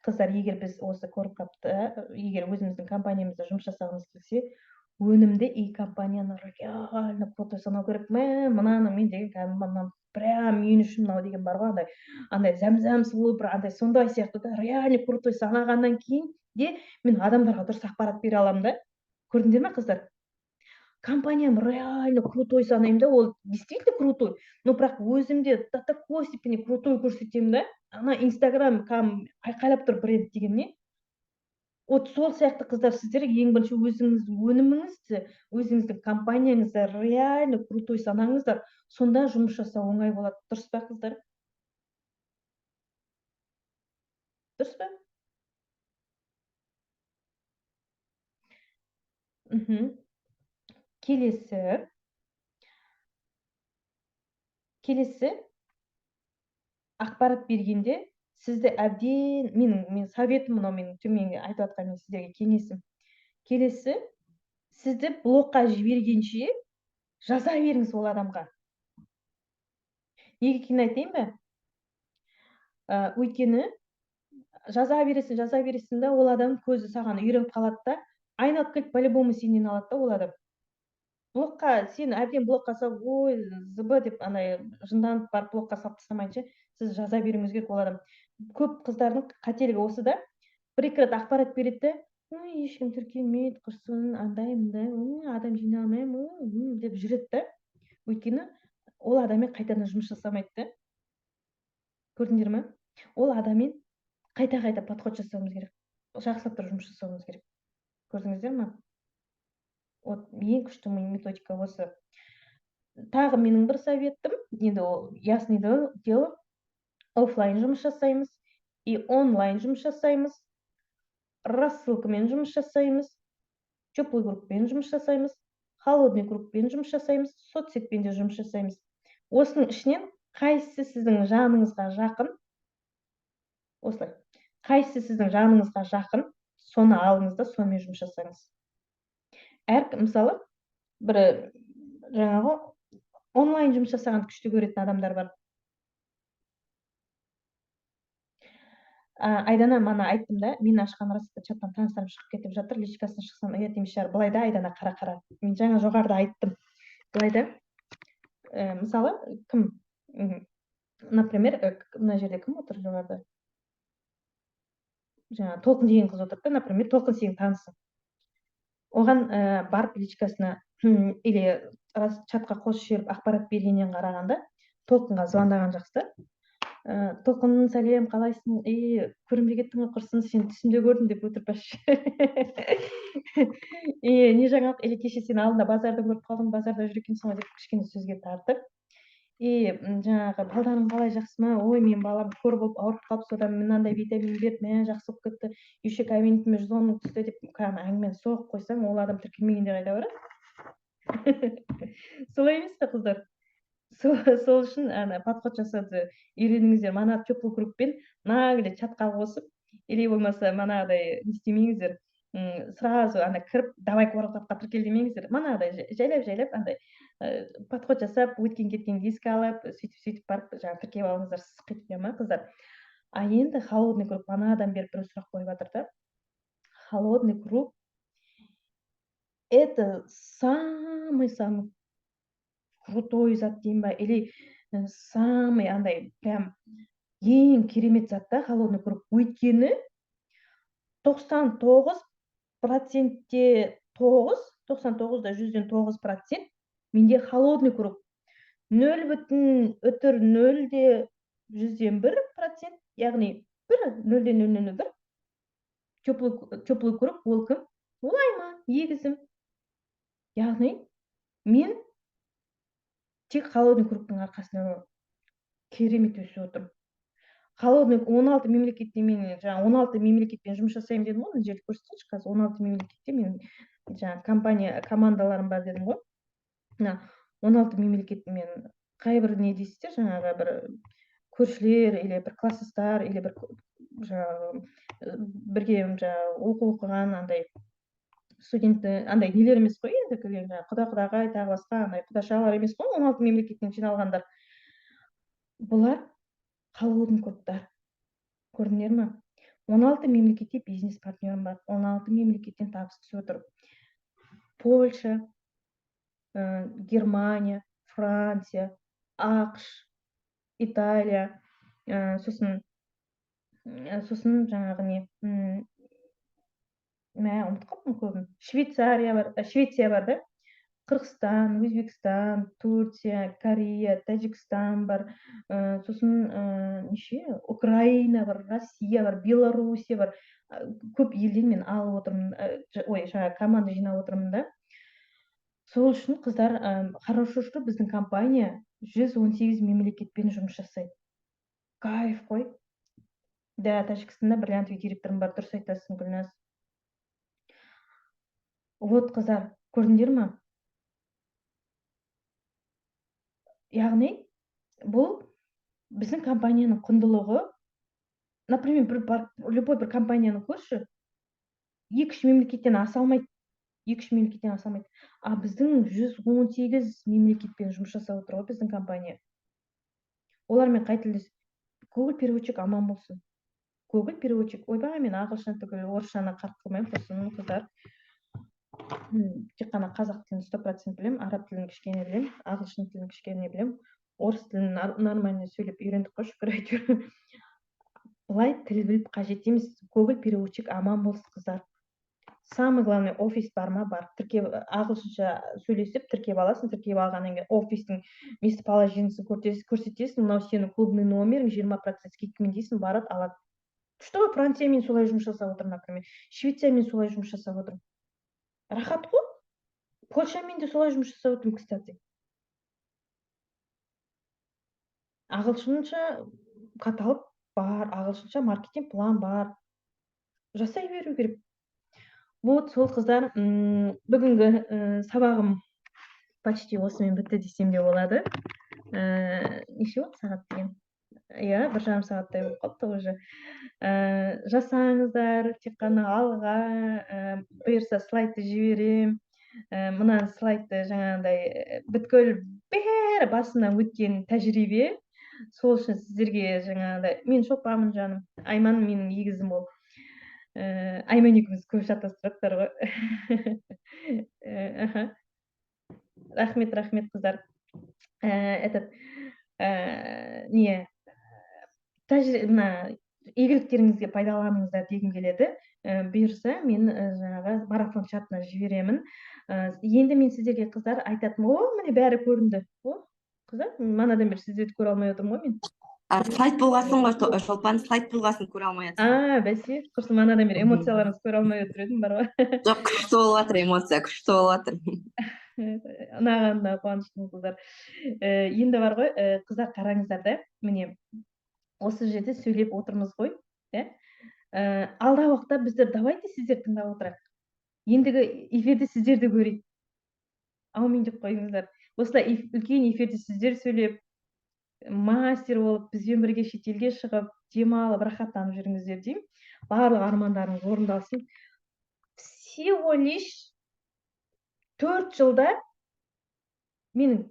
Қыздар, егер біз осы Корклабты, егер өзіміздің компаниямызда жұмыс жасағымыз келсе, өнімді и компанияны реально крутой санау керек. Мә, мынаны мен деген кәдімгі мынаны прям мен үшін мынау деген бар ғой, андай зәм-зәм суы бір андай сондай сияқты да, реально крутой санағаннан кейін де мен адамдарға дұрыс ақпарат бере аламын да. Көрдіңдер ме, қыздар? Компаниям реально крутой санаймын да, ол действительно крутой, но бірақ өзім де до такой степени крутой көрсетемін да, ана Инстаграм кәдімгі айқайлап тұр бренд деген не. Вот сол сияқты, қыздар, сіздер ең бірінші өзіңіздің өніміңізді, өзіңіздің компанияңызды реально крутой санаңыздар, сонда жұмыс жасау оңай болады. Дұрыс па, қыздар? Дұрыс па? Келесі. Келесі ақпарат бергенде сізді әбден, мен советім мынау, менің төменгі айтып жатқан мен сіздерге кеңесім. Келесі, сізді блокқа жібергенше жаза беріңіз ол адамға. Неге екенін айтайын ба? Өйткені жаза бересің, жаза бересің да, ол адам көзі саған үйреніп қалады да, айналып келіп по-любому сенен алады да ол адам. Блокқа, сен әбден блокқа салып, ой, зб деп андай жынданып барып блокқа салып тастамайынша, сіз жаза беруіңіз керек ол адам. Көп қыздардың қателігі осы да, бір-екі рет ақпарат береді де, ой, ешкім тіркелмейді, құрсын, андай мындай, адам жинай алмаймын, деп жүреді да. Өйткені ол адаммен қайтадан жұмыс жасамайды да. Көрдіңдер ме? Ол адаммен қайта-қайта подход жасауымыз керек. Жақсылап тұрып жұмыс жасауымыз керек. Көрдіңіздер ме? Вот ең күшті методика осы. Тағы менің бір советім, енді ол ясный дело, офлайн жұмыс жасаймыз и онлайн жұмыс жасаймыз, рассылкамен жұмыс жасаймыз, теплый кругпен жұмыс жасаймыз, холодный кругпен жұмыс жасаймыз, соцсетпен де жұмыс жасаймыз. Осының ішінен қайсысы сіздің жаныңызға жақын, осылай, қайсысы сіздің жаныңызға жақын, соны алыңыз да, сонымен жұмыс жасаңыз. Әркім, мысалы, бір жаңағы онлайн жұмыс жасағанды күшті көретін адамдар бар. Айдана, мана айттым да, мен ашқан рассылка чаттан таныстарым шығып кетіп жатыр, личкасына шықсам ұят емес шығар. Былай да, Айдана, қара-қара. Мен жаңа жоғарыда айттым. Былай да, мысалы, кім, например, мына жерде кім отыр жоғарыда? Жаңа Толқын деген қыз отыр да, например, Толқын сенің танысың. Оған барып личкасына или чатқа қосып жіберіп ақпарат бергеннен қарағанда Толқынға звондаған жақсы да. Толқын, сәлем, қалайсың? И көрінбей кеттің ғой, құрсын, сені түсімде көрдім деп өтірік басшы. И не жаңалық, или кеше сені алдында базарда көріп қалдым, базарда жүр екенсің ғой деп кішкене сөзге тартып. И жаңағы балдарың қалай, жақсы ма? Ой, менің балам көр болып ауырып қалып, содан мынандай витамин берді, мә, жақсы болып кетті. Еще кабинетіме 110 мың түсті деп кәдімгі әңгімені соғып қойсаң, ол адам тіркелмегенде қайда барады? Солай емес пе, қыздар? Сол үшін ана подход жасауды үйреніңіздер. Мана теплый кругпен наглый чатқа қосып, или болмаса манағыдай не істемеңіздер, сразу ана кіріп давай World тіркел демеңіздер. Манағыдай жайлап-жайлап андай подход жасап, өткен кеткенді еске алып, сөйтіп-сөйтіп барып жаңағы тіркеп алыңыздар, сызық етіп, ма, қыздар? А енді холодный круг, манадан бері біреу сұрақ қойып жатыр да. Холодный круг это самый-самый крутой зат деймін ба, или самый андай прям ең керемет зат та холодный круг. Өйткені 99%-те 9, 99,9% менде холодный круг. 0,001%, яғни 1,0,001 теплый круг. Ол кім? Ол Айман, егізім. Яғни мен тек холодный кругтың арқасында керемет өсіп отырмын. Холодный 16 мемлекетте, мен жаңа 16 мемлекетпен жұмыс жасаймын дедім ғой, мына жерде көрсетейінші қазір. 16 мемлекетте мен жаңа компания, командаларым бар дедім ғой. Мына 16 мемлекет мен қай бір не дейсіздер, жаңағы бір көршілер или бір класстастар, или бір жаңағы бірге жаңағы оқу оқыған андай студент, андай нелер емес қой енді, жаңағы құда құдағай тағы басқа андай құдашалар емес қой. 16 мемлекеттен жиналғандар бұлар холодный кругтар. Көрдіңдер ма? 16 мемлекетте бизнес партнерім бар, 16 мемлекеттен табыс түсіп отыр. Польша, Германия, Франция, АҚШ, Италия, сосын жаңағы не, мә, ұмытып қалыппын көбін. Швейцария бар, Швеция бар да, Қырғызстан, Өзбекстан, Турция, Корея, Тәжікстан бар, сосын неше, Украина бар, Россия бар, Белоруссия бар. Көп елден мен алып отырмын, ой, жаңағы команда жинап отырмын да. Сол үшін, қыздар, хорошо, что біздің компания 118 мемлекетпен жұмыс жасайды. Кайф қой. Да, Тәжікстанда бриллиантовый директорым бар, дұрыс айтасың, Гүлназ. Вот, қыздар, көрдіңдер ма? Яғни бұл біздің компанияның құндылығы. Например, бір бар, любой бір компанияны көрші, 2-3 мемлекеттен аса алмайды. 2-3 мемлекеттен аса алмайды. А біздің 118 мемлекетпен жұмыс жасап отыр ғой біздің компания. Олармен қай тілде? Google переводчик аман болсын. Google переводчик. Ойбай, мен ағылшын түгіл орысшаны қарқ қылмаймын, құрсын, қыздар. Тек қана қазақ тілін 100% білемін, араб тілін кішкене білемін, ағылшын тілін кішкене білемін, орыс тілін нормально сөйлеп үйрендік қой, шүкір, әйтеуір. Былай тіл біліп қажет емес. Google переводчик аман болсын, қыздар. Самый главный, офис бар ма? Бар. Тіркеп, ағылшынша сөйлесіп, тіркеп аласың. Тіркеп алғаннан кейін офистің местоположениесін көрсетесің. Мынау сенің клубный номерің, 20% скидкамен дейсің, барады, алады. Күшті ғой. Франциямен солай жұмыс жасап отырмын, например, Швециямен солай жұмыс жасап отырмын, рахат қой. Польшамен де солай жұмыс жасап отырмын, кстати. Ағылшынша каталог бар, ағылшынша маркетинг план бар, жасай беру керек. Вот сол, қыздар, бүгінгі сабағым почти осымен бітті десем де болады. Неше болды сағат деген? Иә, 1,5 сағаттай болып қалыпты уже. Жасаңыздар тек қана алға. Бұйырса, слайдты жіберемін. Мына слайдты жаңағындай бүткіл бәрі басымнан өткен тәжірибе, сол үшін сіздерге жаңағыдай. Мен шолпанмын, жаным. Айман менің егізім ол. Айман екеуміз көп шатастырады ғой. Аха, рахмет, рахмет, қыздар. Этот не, мына игіліктеріңізге пайдаланыңыздар дегім келеді. Бұйырса, мен жаңағы марафон чатына жіберемін. Енді мен сіздерге, қыздар, айтатыным, о, міне, бәрі көрінді. О, қыздар, манадан бері сіздерді көре алмай отырмын ғой мен. А, слайд болғасын ғой, Шолпан, слайд болғасын көре алмай жатсың. А, бәсе, құрсын, манадан бері эмоцияларыңызды көре алмай отыр едім бар ғой. Жоқ, күшті болып жатыр, эмоция күшті болып жатыр. Ұнағанына қуаныштымын, қыздар. Енді бар ғой, қыздар, қараңыздар да, міне, осы жерде сөйлеп отырмыз ғой, иә. Алдағы уақытта біздер, давайте, сіздер тыңдап отырайық. Ендігі эфирде сіздерді көрейік. Аумин деп қойыңыздар. Осылай үлкен эфирде сіздер сөйлеп, мастер болып, бізбен бірге шетелге шығып, демалып, рахаттанып жүріңіздер деймін. Барлық армандарыңыз орындалсын. Всего лишь 4 жылда менің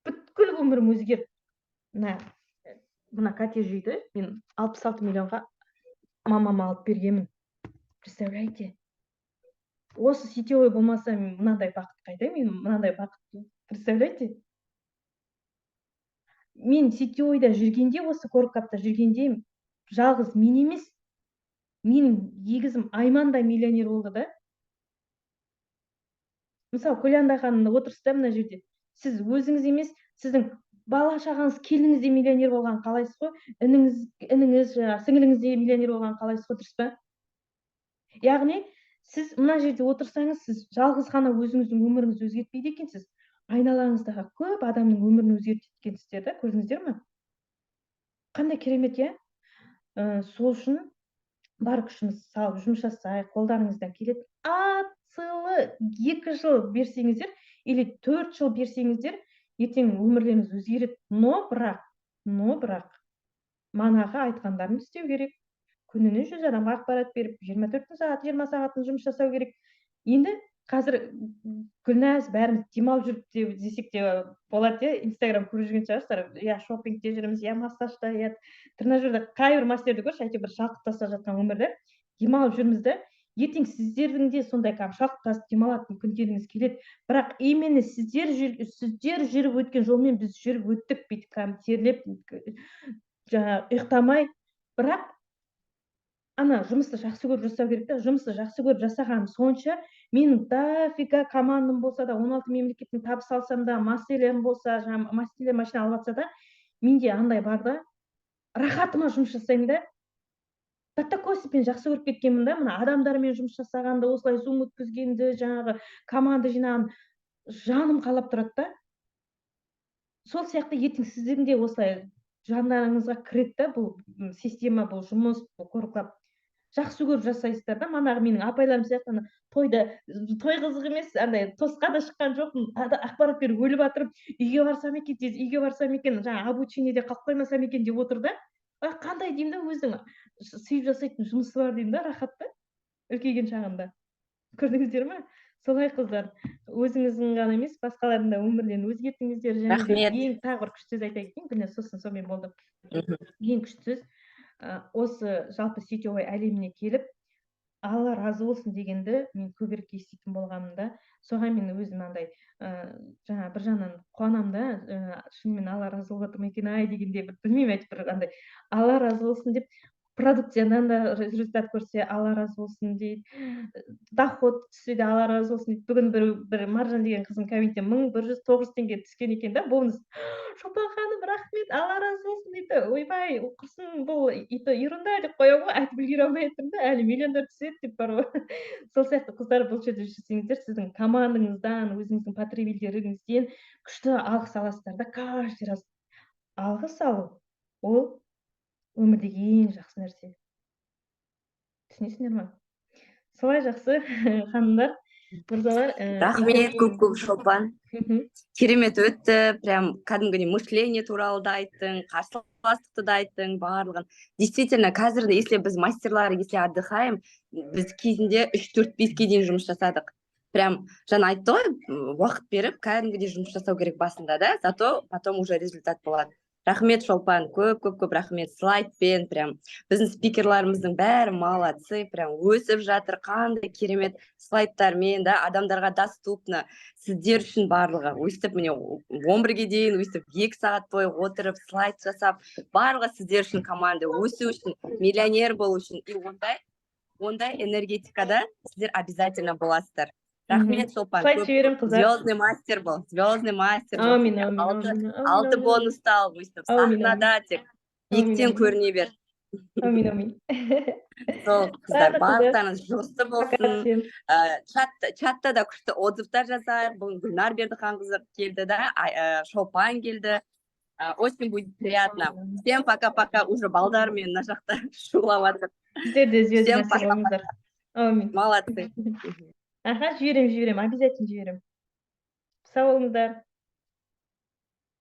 бүткіл өмірім өзгерді. Мына коттедж үйді мен 66 миллионға мамама алып бергенмін, представляете? Осы сетевой болмаса, мен мынандай бақыт қайда, мен мынандай бақыт, представляете? Мен сетевойда жүргенде, осы Коркапта жүргенде, жалғыз мен емес, менің егізім Айман да миллионер болды да. Мысалы, Күләнда ханым отырсыз да мына жерде, сіз өзіңіз емес, сіздің бала шағаңыз, келініңіз де миллионер болғанын қалайсыз ғой, ініңіз, жаңағы сіңіліңіз де миллионер болғанын қалайсыз ғой, дұрыс па? Яғни сіз мына жерде отырсаңыз, сіз жалғыз ғана өзіңіздің өміріңізді өзгертпейді екенсіз, айналаңыздағы көп адамның өмірін өзгертеді екенсіздер да. Көрдіңіздер ме, қандай керемет, иә? Сол үшін бар күшімізді салып жұмыс жасайық. Қолдарыңыздан келеді. От силы 2 жыл берсеңіздер или 4 жыл берсеңіздер, ертең өмірлеріңіз өзгереді. Но бірақ манағы айтқандарымды істеу керек: күніне 100 адамға ақпарат беріп, 24 сағат, 20 сағатын жұмыс жасау керек. Енді қазір, Гүлназ, бәріміз демалып жүріп деп десек те болады, иә. Инстаграм көріп жүрген шығарсыздар, иә, шопингте жүрміз, иә, массажда, иә, тренажерда, қай бір мастерді көрші, әйтеуір бір шалқып тастап жатқан өмірде демалып жүрміз да. Ертең сіздердің де сондай кәдімгі шалқып тасып демалатын күндеріңіз келеді. Бірақ именно сіздер жүріп өткен жолмен біз жүріп өттік, бүйтіп кәдімгі терлеп, жаңағы ұйықтамай. Бірақ ана жұмысты жақсы көріп жасау керек та. Жұмысты жақсы көріп жасағаным сонша, менің дофига командам болса да, 16 мемлекеттен табыс алсам да, мастерлерім болса, жаңағы мастерлер машина алып жатса да, менде андай бар да, рахатыма жұмыс жасаймын да. До такой степени жақсы көріп кеткенмін да мына адамдармен жұмыс жасағанды, осылай зум өткізгенді, жаңағы команда жинаған, жаным қалап тұрады да. Сол сияқты ертең сіздің де осылай жандарыңызға кіреді да бұл система, бұл жұмыс, бұл Корклаб. Жақсы көріп жасайсыздар да. Манағы менің апайларым сияқты ана тойда, той қызық емес, андай тостқа да шыққан жоқпын, ақпарат беріп өліп жатырмын, үйге барсам екен, тез үйге барсам екен, жаңағы обучениеде қалып қоймасам екен деп отыр да. А қандай деймін да, өзінің сүйіп жасайтын жұмысы бар деймін да, рахат та үлкейген шағында. Көрдіңіздер ма? Солай, қыздар, өзіңіздің ғана емес, басқалардың да өмірлерін өзгерттіңіздер. Және де Рахмет. ең тағы бір күшті сөз айта кетейін, Гүлназ, сосын сонымен болды. Ең күшті сөз, осы жалпы сетевой әлеміне келіп, «Алла разы болсын» дегенді мен көбірек еститін болғанмын да. Соған мен өзім андай жаңа бір жағынан қуанамын да, шынымен Алла разы болып жатыр ма екен ай дегенде, бір білмеймін, әйтеуір бір андай «Алла разы болсын» деп, продукциядан да результат көрсе, «Алла разы болсын» дейді, доход түссе де, «Алла разы болсын» дейді. Бүгін бір Маржан деген қыздың кабинетіне 1109 теңге түскен екен да бонус. «Шолпан ханым, рахмет, Алла разы болсын», — дейді. «Ойбай, құрсын, бұл это ерунда», — деп қоямын ғой, айтып үлгере алмай жатырмын да, әлі миллиондар түседі деп бар ғой. Сол сияқты, қыздар, бұл жерде жүрсеңіздер, сіздің командаңыздан, өзіңіздің потребительдеріңізден күшті алғыс аласыздар да. Каждый раз алғыс алу — ол өмірдегі ең жақсы нәрсе, түсінесіңдер ма? Солай. Жақсы, ханымдар, мырзалар. Рахмет көп көп, Шолпан. Керемет өтті, прям кәдімгідей мышление туралы да айттың, қарсыластықты да айттың, барлығын. Действительно, қазір если біз, мастерлар, если отдыхаем, біз кезінде 3, 4, 5-ке дейін жұмыс жасадық. Прям жаңа айтты ғой, уақыт беріп, кәдімгідей жұмыс жасау керек басында да, зато потом уже результат болады. Рахмет, Шолпан, көп көп көп рахмет. Слайдпен прям біздің спикерларымыздың бәрі молодцы, прям өсіп жатыр, қандай керемет слайдтармен да, адамдарға доступно. Сіздер үшін барлығы өстіп, міне, 11-ге дейін өстіп 2 сағат бойы отырып, слайд жасап, барлығы сіздер үшін, команда өсу үшін, миллионер болу үшін. И ондай энергетикада сіздер обязательно боласыздар. Рахмет, Шолпан. Слайд жіберемін, қыздар. Звездный мастер бол, звездный мастер бол. Әумин, әумин. Алты Әумин, әумин. алты Әумин. бонусты алып, өйстіп Әумин, әумин. сахнада тек биіктен Әумин. көріне бер. Әумин, әумин. Сол, қыздар, Барлық қыздар. барлықтарыңыз жұғысты Пока болсын. всем. Чатта да күшті отзывтар жазайық. Бүгін Гүлнар Бердіханқызы келді да, Шолпан келді. Очень будет приятно. Всем пока пока уже балдармен мына жақта шулап жатыр. Сіздер де звездный Всем мастер пока. болыңыздар. Әумин. Молодцы. Аха, жіберемін, жіберемін, обязательно жіберемін. Сау болыңыздар.